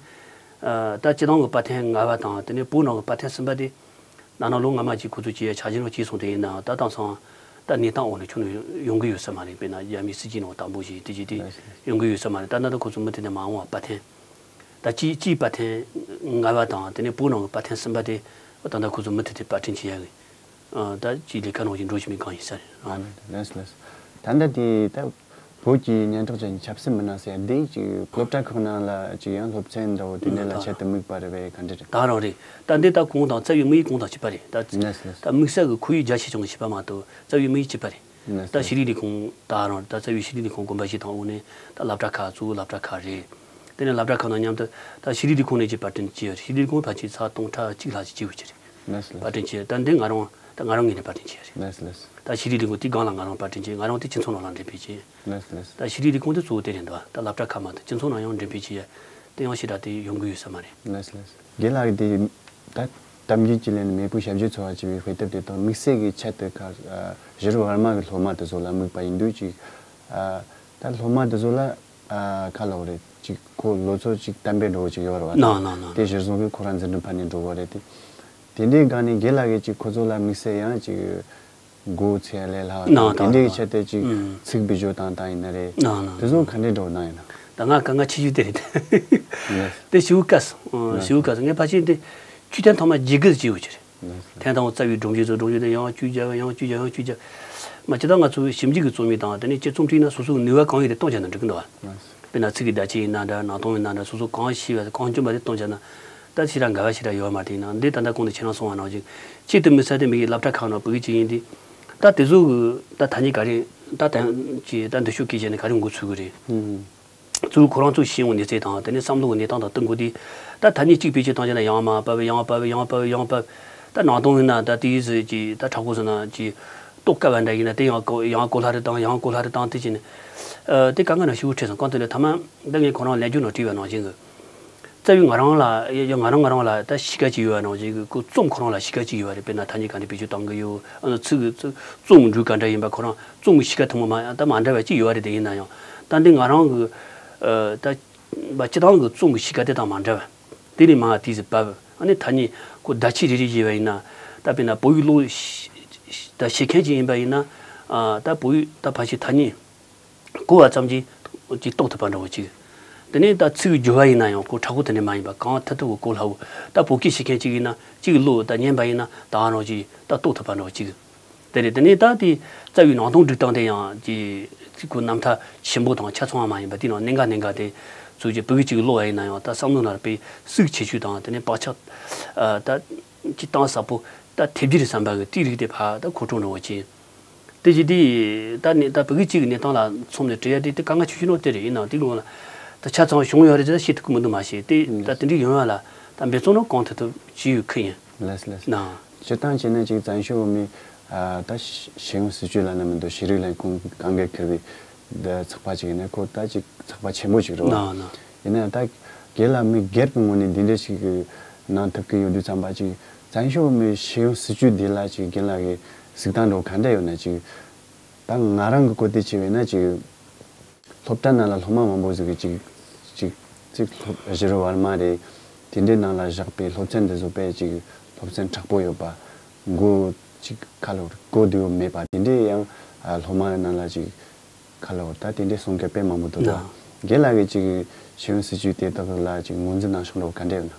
ཨ་ད་སྤྱི་བཏང་གི་པར་ཐེན་ལྔ་པ་དང་དེ་ནས་བོད་ནང་གི་པར་ཐེན་གསུམ་པ་དེ། ན་ན་ལོ་སྔ་མ་ཅིག་ཁོ་ཚོ་ཅིག་ཆ་རྐྱེན་ཅིག་སོང་དེ་ཡིན་ནའང་ད་དེང་སང་ད་གནས་སྟངས་འོག་ནས་ཁྱོན་ནས་ཡོང་གི་ཡོད་ས་མ་རེད། དཔེར་ན་རྒྱ་མིའི་སྲིད་ཇུས་ནང་དམ་པོ་ཞིག་དེ་ཅིག་དེ་ཡོང་གི་ཡོད་ས་མ་རེད། ད་ན་ད་ཁོ་ཚོ་མུ་མཐུད་ནས་མ་འོངས་པ་པར་ཐེན་ད་སྤྱིའི་སྤྱིའི་པར་ཐེན་ལྔ་པ་དང་དེ་ནས་བོད་ནང་གི་པར་ཐེན་གསུམ་པ་དེ་ད་ད་ཁོ་ཚོ་མུ་མཐུད་དེ་པར་སྐྲུན་བྱེད་ཡ་གི་ད་ཅིག་ལས་ཀ་ནང་བཞིན་འགྲོ་བཞིན་པའི་སྒང་ཡིན་ས་རེད། ཨ་ལགས་ལགས། ད་ལྟ་དེ་ད། བོད་ཀྱི་སྙན་གྲགས་ཅན་ཆབ་སྲིད་མི་སྣ་ཟེར་འདི་ཅིག་སློབ་གྲྭ་ཁག་ནང་ལ་ཅིག་ཡང་སློབ་ཚན་འདྲ་བོ་དེ་འདྲ་ལ་ཆེད་དུ་དམིགས་པ་རེད་པས་ག་འདྲ་རེད། ད་རང་རེད། ད་འདི་ད་གོང་དང་རྩ་བའི་དམིགས་ཡུལ་གོང་དང་གཅིག་པ་རེད། ད་ལགས་ལགས། ད་དམིགས་བསལ་གྱི་ཁོར་ཡུག་རྒྱ་ཆེ་ཆུང་གི་བྱེད་པ་མ་གཏོགས་རྩ་བའི་དམིགས་ཡུལ་གཅིག་པ་རེད། ལགས་ད་ལགས། ཤེས་རིག་ལས་ཁུངས་ད་རང་ད་རྩ་བའི་ཤེས་རིག་ལས་ཁུངས་དགོན་པ་ཞིག་དང་འོག་ནས་ད་སློབ་གྲྭ་ཁག་གཙོ་བོ་སློབ་གྲྭ་ཁག་རེད། དེ་ནས་སློབ་གྲྭ་ཁག་དང་མཉམ་དུ་ད་ཤེས་རིག་ལས་ཁུངས་ནས་ཀྱི་པར་སྐྲུན་བྱས་ཡོད་རེད། ཤེས་རིག་ལས་ཁུངས་ཕལ་ཆེར་ཚེག་སྟོང་ཕྲག་གཅིག་ལྷག་ཅིག་བྱས་ཡོད་ཀྱི་རེད། ལགས་ལགས། པར་སྐྲུན་བྱས། ད་འདི་ང་རང་ད་ང་རང་ངོས་ནས་པར་སྐྲུན་བྱས་རེད། ལགས་ལགས། ད་ཤེས་རིག་ལས་ཁུངས་དེའི་སྒང་ལ་ང་རང་པར་སྐྲུན་བྱས། ང་རང་དེ་སྤྱི་ཚོགས་ནང་ལ་འགྲེམས་སྤེལ་བྱས། ལགས་ལགས། ད་ཤེས་རིག་ལས་ཁུངས་དེ་གཙོ་བོ་དེ་རེད་འདུག་ད་སློབ་གྲྭ་ཁག་མ་གཏོགས་སྤྱི་ཚོགས་ནང་ཡང་འགྲེམས་སྤེལ་བྱས་ཡ་དེ་ཡང་ཞེ་དྲག་དེ་ཡོང་གི་ཡོད་ས་མ་རེད། ལགས་ལགས། རྒན་ལགས་ཀྱིས་དེ་ད་གཏམ་རྒྱུད་ཀྱི་ལན་མེས་པོའི་ཞབས་ཕྱི་འཚོ་བ་ཅེས་པའི་དཔེ་དེབ་དེ་དག་དམིགས་བསལ་གྱི་ཆེད་དུ་ཁ་ཨ་གཞི་རིམ་བར་མ་གི་སློབ་མ་དེ་ཚོ་ལ་དམིགས་པ་ཡིན་དུས་ཅིག་ཨ་ད་སློབ་མ་དེ་ཚོ་ལ་ཨ་ག་ལབ་དགོས་རེད། ཅིག་ཁོ་ལོ་ཚོད་ཅིག་གཏན་འབེབས་འདྲ་བོ་ཅིག་ཡོད་རེད་བ། ན་ན་ན། དེ་གཞིར་བཟུང་གིས་ཁོ་རང་འཛིན་གྲྭ་ཕར་ནས་འགྲོ་དགོས་རེད་དེ། དེ་འདྲའི་སྒང་ནས་རྒན་ལགས་ཀྱིས་ཅིག་ཁོ་ཚོ་ལ་དམིགས་བསལ་ཡང་ཅིག་སྒོ་ཕྱེ་ལས་སླ་བ་ན་དང་དེ་འདྲའི་ཆེད་དུ་ཅིག་ཨུམ་ཚིག་བེད་སྤྱོད་བཏང་བཏང་ཡིན་ན་རེད། ན་ན་དེ་ཚོ་ག་འདྲའི་འགྲོ་གནང་ཡིན་ན། ད་ང་དཀའ་ངལ་ཆེ་ཤོས་དེ་རེད། ཡེས། དེ་ཞེ་པོ་དཀའ་སོང་། ཡེས། ཞེ་པོ་དཀའ་སོང་། ངས་ཕལ་ཆེར་འདི་ཆོས་ཐེངས་ཐོག་མ་བརྒྱད་དགུ་བྱས་ཡོད་ཀྱི་རེད། ཐེངས་དང་པོ་རྩ་བའི་སྒྲོམ་གཞི་བཟོ། སྒྲོམ་གཞི་དེ་ཡང་བཅུ་རྒྱབ་ཡང་བཅུ་རྒྱབ་ཡང་བཅུ་རྒྱབ། མ་སྤྱིར་བཏང་ང་ཚོ་ཞིབ་འཇུག་གི་རྩོམ་ཡིག་དང་དེ་ནས་དཔྱད་རྩོམ་བྲིས་ན་སོ་སོའི་ནུས་པ་གང་ཡོད་དེ་གཏོང་བྱས་ན་འགྲིག་གི་འདུག་བ། དཔེར་ན་ཚིག་གི་བརྡ་ཆད་ཡིན་ན་འདྲ། ནང་དོན་ཡིན་ན་འདྲ། སོ་སོ་གང་ཤེས་པ་གང་བཅོམ་པ་དེ་གཏོང་བྱས་ན་ད་ཞེ་དྲག་འགལ་བ་ཞེ་དྲག་ཡོད་མ་རེད། ཡིན་ནའང་འདི་ད་ལྟ་གོང་དུ་ཁྱེད་རང་གསུངས་པ་ནང་བཞིན་ཆེད་དུ་དམིགས་བསལ་དེ་མི་གི་སློབ་གྲྭ་ཁག་ནང་བོད་ཡིག་ཅིག་ཡིན་དུས་ད་དེ་ཚོ་གི་ད་ཐ་སྙད་ག་རེ་ད་ད་ཅི་ད་འདི་ཤོག་གིས་བྱས་ནས་ག་རེ་འགོ་ཚུགས་གི་རེད། ཧུམ། གཙོ་བོ་ཁོ་རང་ཚོའི་ཤེས་ཡོན་གནས་ཚད་དང་དེ་ནས་བསམ་བློ་གི་གནས་སྟངས་དང་བསྟུན་དགོས་དུས། ད་ཐ་སྙད་གཅིག་བེད་སྤྱོད་བཏང་བྱས་ན་ཡང་མ་བབས། ཡང་བབས། ཡང་བབས། ཡང་བབས། ད་ནང་དོན་ཡིན་ན་ད་དེའི་ཟེར་གྱི་ད་དྲག་པོ་ཟེར་ན་གྱི་རྟོགས་དཀའ་བ་འདྲ་ཡིན་ན་དེ་ཡང་གོ་ཡང་གོ་སླ་རེ་བཏང་། ཡང་གོ་སླ་རེ་བཏང་། དེ་བྱས་ནས་ཨ་དེ་དཀའ་ངལ་ཞེ་པོ་འཕྲད་སོང་། གང་ལྟར་ལས་ཐ་མ་ད་ངས་ཁོ་རང་ལན་རྒྱུ་ནང་བྲིས་པ་ནང་བཞིན་གྱི། རྩ་བའི་ང་རང་ལ་ཡ་ཡ་ང་རང་ང་རང་ལ་ད་གཤིས་ཀ་ཅིག་ཡོད་པ་ནང་བཞིན་གྱི་ཁོ་རྩོམ་ཁོ་རང་ལ་གཤིས་ཀ་ཅིག་ཡོད་པ་རེད། དཔེར་ན་ཐ་སྙད་ག་འདྲ་བེད་སྤྱོད་གཏང་གི་ཡོད། ཨ་ནི་ཚིག་གི་ཚིག་རྩོམ་འབྲུ་ག་འདྲ་ཡིན་པ་ཁོ་རང་རྩོམ་གྱི་གཤིས་ཀ་ཐུན་མོང་མ་ད་མ་འདྲ་བ་ཅིག་ཡོད་པ་རེད། དེ་ཡིན་ན་ཡང་ད་འདི་ང་རང་གི་ཨ་ད་སྤྱིར་བཏང་གི་རྩོམ་གྱི་གཤིས་ཀ་དེ་དང་མ་འདྲ་བ། དེ་ནས་མར་དེ་ཟིག་བབས། ཨ་ནི་ཐ་སྙད་ཁོ་བརྡ་ཆད་རེ་རེ་བྱས་པ་ཡིན་ན། ད་དཔེར་ན་བོད་ཡིག་ཀློག་ཤེས་ད་ཤེས་མཁན་ཅིག་ཡིན་པ་ཡིན་ན། ཨ་ད་བོད་ཡིག་ད་ཕལ་ཆེར་ཐ་སྙད་གོ་བ་ཙམ་གྱིས་ཅིག་རྟོགས་ཐུབ་པ་འདྲ་བོ་ཅིག་དེ་ནས་ད་ཚིག་སྦྱོར་བ་ཡིན་ན་ཡང་ཁོ་དྲག་པོ་དེ་འདྲ་མ་ཡིན་པ། གང་ཐུབ་ཐུབ་ཀྱིས་གོ་སླ་བོ། ད་བོད་སྐད་ཤེས་མཁན་ཅིག་ཡིན་ན་གཅིག་ཀློག་ད་ཉན་པ་ཡིན་ན་ད་ཨ་ནོ་ཅིག་ད་རྟོགས་ཐུབ་པ་འདྲ་བོ་ཅིག་དེ་རེད། དེ་ནས་ད་དེ་རྩ་བའི་ནང་དོན་སྒྲིག་སྟངས་དེ་ཡང་ཅིག་ཚིག་གི་རྣམ་ཐར་ཆེན་པོ་དང་ཆ་ཚང་བ་མ་ཡིན་པ། དེ་ནང་གནད་འགག་གནད་འགག་དེ་ཚོ་ཅིག་བོད་སྐད་ཅིག་ཀློག་པ་ཡིན་ན་ཡང་ད་བསམ་བློ་ནང་ལ་དཔེ་ཟུག་ཆེ་ཤོས་དང་དེ་ནས་བག་ཆགས་ཨ་ད་ཅིག་གཏིང་ཟབ་པོ་ད་ཐེབས་རྒྱུ་རེད་བསམ་པ་གི་དེའི་རིགས་དེ་ཕར་ད་མཁོ་སྤྲོད་འདྲ་བོ་བྱས། དེ་བཞིན་དེ་ད་ནི་ད་བོད་སྐད་ཅིག་གི་གནས་སྟངས་ལ་མཚོན་ནས་བྲིས་ཡ་དེ་དེ་དཀའ་ངལ་ཆེ་ཤོས་ནོ་དེ་རེད། ཡིན་ནའང་དེ་གི་ངོ་ལ་ད་ཆ་ཚང་བྱུང་ཡོད་རེད་ཟེར་ན་བཤད་ཐུབ་ཀྱི་མི་འདུག་མ་གཞི་དེ་ད་དེ་འདྲའི་ཡོང་ཡ་ལ་ད་འབད་བརྩོན་ནོ་གང་ཐུབ་ཐུབ་བྱས་ཡོད་ཁུལ་ཡིན། ལགས་ལགས། ན། སྤྱིར་བཏང་བྱས་ན་ཅིག་བཙན་བྱོལ་བོད་མིའི་ཨ་ད་ཤེས་ཡོན་སྲིད་བྱུས་ལ་ན་མི་འདུག་ཤེས་རིག་ལས་ཁུངས་གང་ག་འཁུར་བའི་འདི་ཚོགས་པ་ཅིག་ཡིན་ན་ཁོ་ད་ཅིག་ཚོགས་པ་ཆེན་པོ་ཅིག་རེད་བ། ན་ན། ཡིན་ན་ད་སྒེར་ལ་མི་སྒེར་གྱི་ངོས་ནས་འདི་འདྲ་ཞིག་གི་གནང་ཐུབ་ཀྱི་ཡོད་དུས་ཙམ་པ་ཅིག་བཙན་བྱོལ་བོད་མིའི་ཤེས་ཡོན་སྲིད་བྱུས་འདི་ལ་ཅིག་རྒན་ལགས་ཀྱི་གཟིགས་སྟངས་འདྲ་བོ་ག་འདྲ་ཡོད་ན། ཅིག་ད་ང་རང་གི་གོ་བདེ་ཆེ་བས་ན་ཅིག་སློབ་གྲྭ་ནང་ལ་སློབ་མ་མང་པོ་ཟིག་གིས་ཅིག་ཅིག་ཅིག་སློབ་གཞི་རིམ་བར་མ་རེད། དེ་འདྲའི་ནང་ལ་བཞག་པའི་སློབ་ཚན་འདི་ཚོ་དཔེ་ཅིག་སློབ་ཚན་དྲག་པོ་ཡོད་པ། མགོ་ཅིག་ཁ་ལོ་གོ་བདེ་བོ་མེད་པ་དེ་འདྲའི་ཡང་ཨ་སློབ་མ་ནང་ལ་ཅིག་ཁ་ལོ་ད་དེ་འདྲའི་གསུང་མཁན་དཔེ་མང་པོ་འདུག་ད། ན། རྒན་ལགས་ཀྱིས་ཅིག་ཤེས་ཡོན་སྲིད་བྱུས་དེ་དག་ལ་ཅིག་ངོས་འཛིན་གནང་ཕྱོགས་འདྲ་བོ་ག་འདྲ་ཡོད་ན།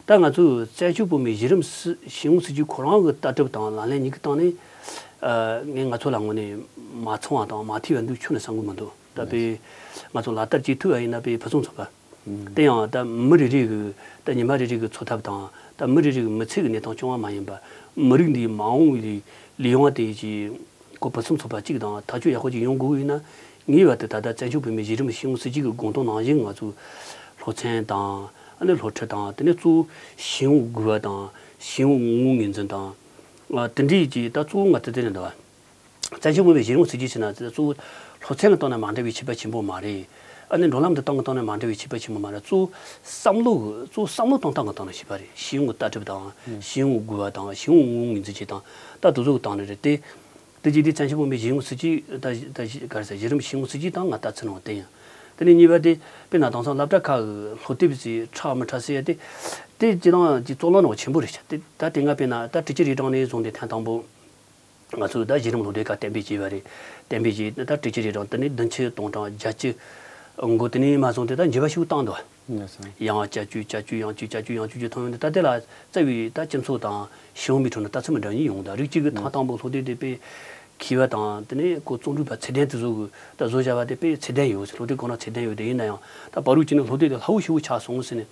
ད་ང་ཚོ་བཙན་བྱོལ་བོད་མིའི་གཞི་རིམ་སྲིད་ཤེས་ཡོན་སྲིད་བྱུས་ཁོ་རང་གི་ལྟ་གྲུབ་དང་ལག་ལེན་གཉིས་ཀྱི་སྟེང་ནས་ཨ་ངས་ང་ཚོ་ལ་དངོས་གནས་མ་ཚང་བ་དང་མ་འཐུས་པ་འདུག་ཁྱོན་ནས་བསམ་གྱི་མི་འདུག་ད་དཔེ་ང་ཚོ་ལག་བསྟར་བྱེད་ཐུབ་པ་ཡིན་ན་དཔེ་ཕུན་སུམ་ཚོགས་པ། དེ་ཡང་ད་མི་རེ་རེ་གི་ད་ཉི་མ་རེ་རེ་གི་འཚོ་ཐབས་དང་ད་མི་རེ་རེ་གི་མི་ཚེ་གི་གནས་སྟངས་སྐྱོང་བ་མ་ཡིན་པ། མི་རིགས་འདིའི་མ་འོངས་པའི་ལས་དབང་དེ་ཅིག་ཁོ་ཕུན་སུམ་ཚོགས་པ་གཅིག་དང་ཐག་གཅོད་ཡག་པོ་ཅིག་ཡོང་དགོས་ཀྱི་ཡིན་ན། ངེས་པར་དུ་ད་ལྟ་བཙན་བྱོལ་བོད་མིའི་གཞི་རིམ་ཤེས་ཡོན་སྲིད་བྱུས་ཀྱི་དགོངས་དོན་ནང་བཞིན་ང་ཚོའི་སློབ་ཚན་དང་ཨ་ནི་སློབ་ཁྲིད་དང་དེ་ནས་གཙོ་བོ་ཤེས་ཡོན་དགོས་པ་དང་ཤེས་ཡོན་དངོས་ངོས་འཛིན་དང་། ཨ་དེ་འདྲའི་ཅིག་ད་གཙོ་བོ་ང་ཚོ་དེ་རེད་འདུག་བ། བཙན་བྱོལ་བོད་མིའི་གཞི་རིམ་སྲིད་ཇུས་ཟེར་ན་གཙོ་བོ་སློབ་ཚན་གྱི་སྟེང་ན་མ་འདྲ་བའི་ཁྱད་པར་ཆེན་པོ་མ་རེད། ཨ་ནི་འགྲོ་ལམ་འདི་སྟེང་གི་སྟེང་ན་མ་འདྲ་བའི་ཁྱད་པར་ཆེན་པོ་མ་རེད། གཙོ་བོ་བསམ་བློ་གི་གཙོ་བོ་བསམ་བློ་གཏོང་སྟངས་ཀྱི་སྟེང་ན་ཁྱད་པར་རེད། ཤེས་ཡོན་གྱི་ལྟ་གྲུབ་དང་ཤེས་ཡོན་དགོས་པ་དང་ཤེས་ཡོན་ངོ་བོ་ངོས་འཛིན་བྱེད་སྟངས་ད་དེ་ཚོ་གི་སྟེང་ནས་རེད་དེ། དེ་རྗེས་དེ་བཙན་བྱོལ་བོད་མིའི་གཞི་རིམ་སྲིད་ཇུས་ད་ད་ག་རེ་ཟེར་གཞི་རིམ་ཤེས་ཡོན་སྲིད་ཇུས་དང་ང་ལྟ་ཚུལ་ནང་བསྟན་ཡང་། དེ་ནས་གཉིས་པ་དེ་དཔེར་ན་དེང་སང་སློབ་གྲྭ་ཁག་གི་སློབ་དེབ་ཟེར་ཁྲ་མི་ཁྲ་ཟེར་ཡ་དེ་དེ་སྤྱིར་བཏང་གི་རྩོད་གླེང་ནང་ཆེན་པོ་རེད་ཤག་དེ་ད་དེ་སྔ་དཔེར་ན་ད་ཀྲི་ཅི་རི་ཀྲང་ནས་བཟུང་སྟེ་ཐེངས་དང་པོ། ང་ཚོས་ད་གཞི་རིམ་སློབ་དེབ་ཁག་གཏན་འབེབས་བྱས་པ་རེད། གཏན་འབེབས་བྱས་ད་ཀྲི་ཅི་རེད་རང་དེ་ནས་བདུན་ཅུ་དོན་གྲངས་བརྒྱད་ཅུ་འགོ་དེ་ནས་མ་བཟུང་སྟེ་ད་འགྱུར་བ་ཞིག་བཏང་འདུག་ཡང་བསྐྱར་བཅོས་བསྐྱར་བཅོས་ཡང་བཅོས་བསྐྱར་བཅོས་ཡང་བཅོས་ཀྱི་ཐོན་ཡོང་དུས་ད་དེ་ལ་རྩ་བའི་ད་སྤྱི་ཚོགས་དང་ཤེས་ཡོན་པའི་ཁྲོད་ན་ལྟ་ཚུལ་མི་འདྲ་གཉིས་ཡོང་ད་རིགས་གཅིག་གིས་ཐེངས་དང་པོ་སློབ་དེབ་དེ་དཔེ་མཁས་པ་དང་དེ་ནས་ཁོ་རྩོམ་སྒྲིག་པ་ཚད་ལྡན་དེ་ཚོ་གིས་ད་བཟོ་བྱ་བ་དེ་དཔེ་ཚད་ལྡན་ཡོད་ཟེར། སློབ་དེབ་ཁོ་ན་ཚད་ལྡན་ཡོད་དེ་ཡིན་ན་ཡང་ད་བར་དུ་བྱས་ནས་སློབ་དེབ་དེ་སླ་བོ་ཞེ་པོ་ཆགས་སོང་ཟེར་ནས།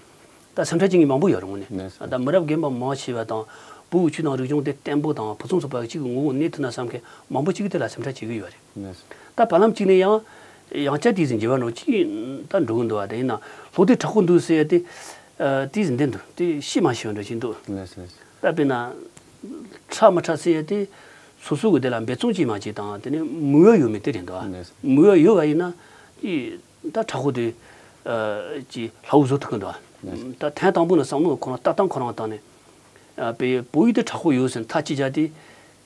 ད་སེམས་ཁྲལ་བྱེད་མཁན་མང་པོ་ཡོད་རུང་ནས། ད་མི་རབས་རྒན་པ་མང་ཆེ་བ་དང་བོད་ཀྱི་ཆོས་དང་རིག་གཞུང་དེ་བརྟན་པོ་དང་ཕུན་སུམ་ཚོགས་པ་ཞིག་ངོ་བོ་གནས་ཐུབ་ན་བསམ་མཁན་མང་པོ་ཅིག་གིས་དེ་ལ་སེམས་ཁྲལ་བྱེད་ཀྱི་ཡོད་རེད། ད་བར་ལམ་གཅིག་ནས་ཡང་ཡང་བསྐྱར་དེ་ཟིན་འགྱུར་བ་འགྲོ་གཅིག་ད་འགྲོ་གི་འདུག་བ། དེ་ཡིན་ན་སློབ་དེབ་དྲག་པོ་འདུག་ཟེར་ཡ་དེ་དེ་ཟིན་བསྡད་འདུག་དེ་ཤེས་མ་ཤེས་འདྲ་ཅིག་འདུག་ད་དཔེར་ན་ཁྲ་མི་ཁྲ་ཟེར་ཡ་དེ་སོ་སོ་གི་དེ་ལ་འབད་བརྩོན་བྱེད་མ་བྱེད་དང་དེ་ནས་མོས་པ་ཡོད་མེད་དེ་རེད་འདུག་བ། མོས་པ་ཡོད་པ་ཡིན་ན་དེ་ད་དྲག་པོ་དེ་ཅིག་སླ་བོ་བཟོ་ཐུབ་ཀྱི་འདུག་བ། ད་ཐེངས་དང་པོ་ནས་བསམ་བློ་ཁོ་རང་ལྟ་སྟངས་ཁོ་རང་བཏང་ནས། ཨ་དཔེ་བོད་ཡིག་དེ་དྲག་པོ་ཡོད་ཟེར་ཐག་གཅོད་བྱས་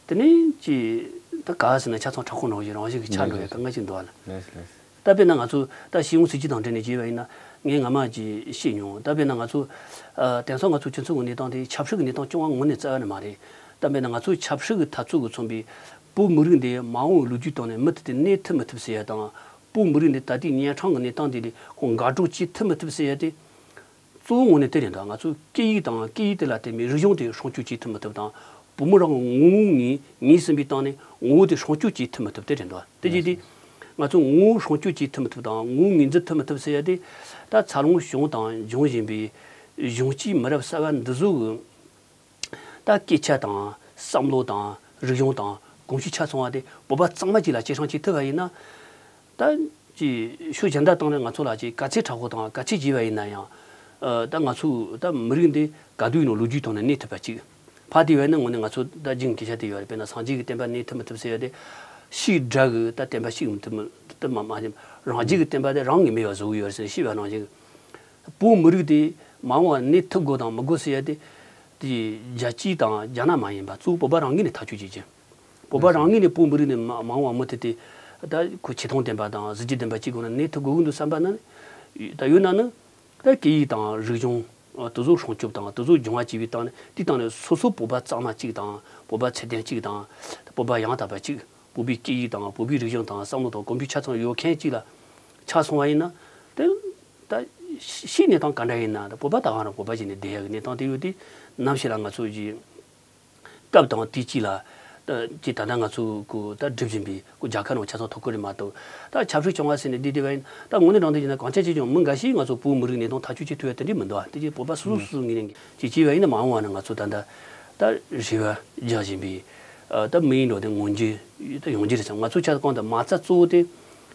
ཏེ། དེ་ནས་ཀྱི་ད་ག་ཟེར་ན་ཆ་ཚང་དྲག་པོ་འགྲོ་བཞིན་རང་བཞིན་གྱི་ཆ་འགྲོ་ཡ་དཀའ་ངལ་ཅིག་འདུག་ཨ་ལ། ལགས་སོ་ལགས་སོ། ད་དཔེར་ན་ང་ཚོ་ད་ཤེས་ཡོན་སྲིད་ཇུས་དང་འབྲེལ་ནས་བྱས་པ་ཡིན་ན་ངས་སྔ་མ་ཅིག་བཤད་མྱོང་། ད་དཔེར་ན་ང་ཚོ་ཨ་དེང་སང་ང་ཚོ་སྤྱི་ཚོགས་ཀྱི་གནས་སྟངས་དེ་ཆབ་སྲིད་ཀྱི་གནས་སྟངས་སྐྱོ་བ་དངོས་གནས་རྩ་བ་ནས་མ་རེད། ད་དཔེར་ན་ང་ཚོ་ཆབ་སྲིད་ཀྱི་འཐབ་རྩོད་ཀྱིས་མཚོན་པའི་བོད་མི་རིགས་འདི་མ་འོངས་པའི་ལོ་རྒྱུས་སྟེང་ནས་མུ་མཐུད་དེ་གནས་ཐུབ་མི་ཐུབ་ཟེར་ཡ་དང་། བོད་མི་རིགས་འདི་ད་ལྟའི་གཉན་འཕྲང་གི་གནས་སྟངས་འདི་ལས་ཁོང་འགག་སྒྲོལ་བྱེད་ཐུབ་མི་ཐུབ་ཟེར་ཡ་དེ། གཙོ་བོ་དངོས་གནས་དེ་རེད་འདུག་ང་ཚོའི་སྐད་ཡིག་དང་སྐད་ཡིག་དེ་ལ་བརྟེན་པའི་རིག་གཞུང་དེ་སྲུང་སྐྱོབ་བྱེད་ཐུབ་མི་ཐུབ་དང་། བོད་མི་རང་གི་ངོ་བོ་ངོས་ངོས་ཟིན་པའི་སྟེང་ནས་ངོ་བོ་དེ་སྲུང་སྐྱོབ་བྱེད་ཐུབ་མི་ཐུབ་དེ་རེད་འདུག་དེ་རྗེས་དེ་ང་ཚོ་ངོ་བོ་སྲུང་སྐྱོབ་བྱེད་ཐུབ་མི་ཐུབ་དང་ངོ་བོ་ངོས་འཛིན་ཐུབ་མི་ཐུབ་ཟེར་ཡ་དེ་ད་འཚར་ལོངས་བྱུང་དང་འབྱུང་བཞིན་པའི་གཞོན་སྐྱེས་མི་རབས་གསར་པ་འདི་ཚོ་གི་ད་སྐད་ཆ་དང་བསམ་བློ་དང་རིག་གཞུང་དང་གོམས་གཤིས་ཆ་ཚང་བ་དེ་བོད་པ་གཙང་མ་གཅིག་ལ་སྐྱེད་སྲིང་བྱེད་ཐུབ་པ་ཡིན་ན། ད་ཅི་ཤུགས་ཅན་ད་བཏང་ནས་ང་ཚོ་ལ་ཅི་ག་ཚད་དྲག་པོ་དང་ག་ཚད་བགྱིས་པ་ཡིན་ན་ཡང་། ཨ་ད་ང་ཚོ་ད་མི་རིགས་འདི་ག་དུས་ཡིན་ནོ་ལོ་རྒྱུས་ཐོག་ནས་གནས་ཐུབ་པ་ཅིག་ཕ་དེ་བས་ན་དངོས་གནས་ང་ཚོ་ད་རྒྱུན་སྐད་ཆ་དེ་ཡོད་རེད། དཔེར་ན་སངས་རྒྱས་ཀྱི་བསྟན་པ་གནས་ཐུབ་མི་ཐུབ་ཟེར་ཡ་དེ་ཤི་དྲག་གི་ད་བསྟན་པ་ཤི་མི་ཐུབ་མི་ཐུབ་མ་མ་རང་རྒྱུད་ཀྱི་བསྟན་པ་དེ་རང་གིས་མེད་པ་བཟོ་གི་ཡོད་རེད་ཟེར་ཤི་བ་ནང་བཞིན། བོད་མི་རིགས་དེ་མ་འོངས་པར་གནས་ཐུབ་དགོས་དང་མི་དགོས་ཟེར་ཡ་དེ། དེ་རྒྱལ་སྤྱི་དང་རྒྱ་ནག་མ་ཡིན་པ་གཙོ་བོ་བོད་པ་རང་ངོས་ནས་ཐག་གཅོད་བྱེད་ཀྱི། བོད་པ་རང་ངོས་ནས་བོད་མི་རིགས་ནས་མ་མ་འོངས་པ་མུ་མཐུད་དེ་ད་ཁོ་ཆེ་མཐོང་ལྡན་པ་དང་གཟི་བརྗིད་ལྡན་པ་གཅིག་སྒོ་ནས་གནས་ཐུབ་དགོས་ཀྱི་འདུག་བསམ་པ་ན་ནི་ད་ཡོད་ན་ནི་ད་སྐད་ཡིག་དང་རིག་གཞུང་དེ་ཚོ་སྲུང་སྐྱོབ་དང་དེ་ཚོ་སྦྱོང་བ་བྱེད་པའི་སྟེང་ནས་དེའི་སྟེང་ནས་སོ་སོ་བོད་པ་གཙང་མ་གཅིག་དང་བོད་པ་ཚད་ལྡན་གཅིག་དང་བོད་པ་ཡང་དག་པ་གཅིག་བོད་པའི་སྐད་ཡིག་དང་བོད་པའི་རིག་གཞུང་དང་བསམ་བློ་དང་གོམས་གཤིས་ཆ་ཚང་ཡོད་མཁན་གཅིག་ལ་ཆགས་སོང་བ་ཡིན་ན་དེ་ད་ཕྱིའི་གནས་སྟངས་ག་འདྲ་ཡིན་ན་ད་བོད་པ་ད་ག་རང་བོད་པ་བྱས་ནས་བསྡད་ཡག་གི་གནས་སྟངས་དེ་ཡོད་དེ་ནམ་ཞིག་ལ་ང་ཚོ་གི་སྐབས་དང་དུས་གཅིག་ལ་ད་ཅི་ད་ལྟ་ང་ཚོ་གི་ད་སྒྲུབ་བཞིན་པའི་གི་རྒྱལ་ཁབ་ནང་ཆ་ཚང་ཐུག་གི་རེད་མ་གཏོགས་ད་ཆབ་སྲིད་སྐྱོང་བ་ཟེར་ནས་བསྡད་བསྡད་པ་ཡིན་ད་དངོས་གནས་དྲང་བདེན་བྱས་ན་གང་ཆ་ཆེ་ཆུང་མི་འགའ་ཞིག་ང་ཚོ་བོད་མི་རིགས་གནས་སྟངས་ཐག་གཅོད་བྱེད་ཐུབ་ཡ་དེ་འདྲ་མི་འདུག་ཨ། དེ་ཅི་བོད་པ་སོ་སོ་སོ་སོ་ངོས་ནས་ཅི་བྱས་པ་ཡིན་ན་མ་འོངས་པ་ན་ང་ཚོ་ད་ལྟ་ད་རེ་བ་རྒྱག་བཞིན་པའི་ད་མི་ཡིན་འགྲོ་དེ་མངོན་འགྱུར་ད་ཡོང་རྒྱུ་རེད་བསམ། ང་ཚོ་ཆ་གང་དུ་མ་རྩ་གཙོ་བོ་དེ་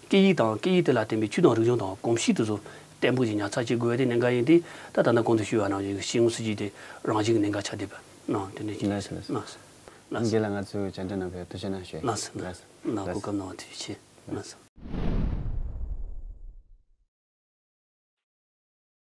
སྐད་ཡིག་དང་སྐད་ཡིག་དེ་ལ་བརྟེན་པའི་ཆོས་དང་རིག་གཞུང་དང་གོམས་གཤིས་དེ་ཚོ་བརྟན་པོ་ཞིག་ཉར་ཚགས་བྱེད་དགོས་པ་དེ་གནད་འགག་ཡིན་ཏེ་ད་ད་ལྟ་གོང་དུ་ཞུས་པ་ནང་བཞིན་ཤེས་ཡོན་སྲིད་ཇུས་དེ་རང་བཞིན་གྱི་གནད་འགག་ཆགས་བསྡད་པ་ནང་དེ་འདྲ་ཞིག་ལགས་སོ་ལགས་སོ། ལགས་སོ། ལགས་སོ། རྗེས་ལ་ང་ཚོས་བཅར་འདྲི་གནང་བའི་ཐུགས་རྗེ་གནང་ཞུ། ལགས་སོ། ལགས་སོ། ལགས་སོ། གོ་སྐབས་གནང་བ་ཐུགས་རྗེ་ཆེ། ལགས་སོ།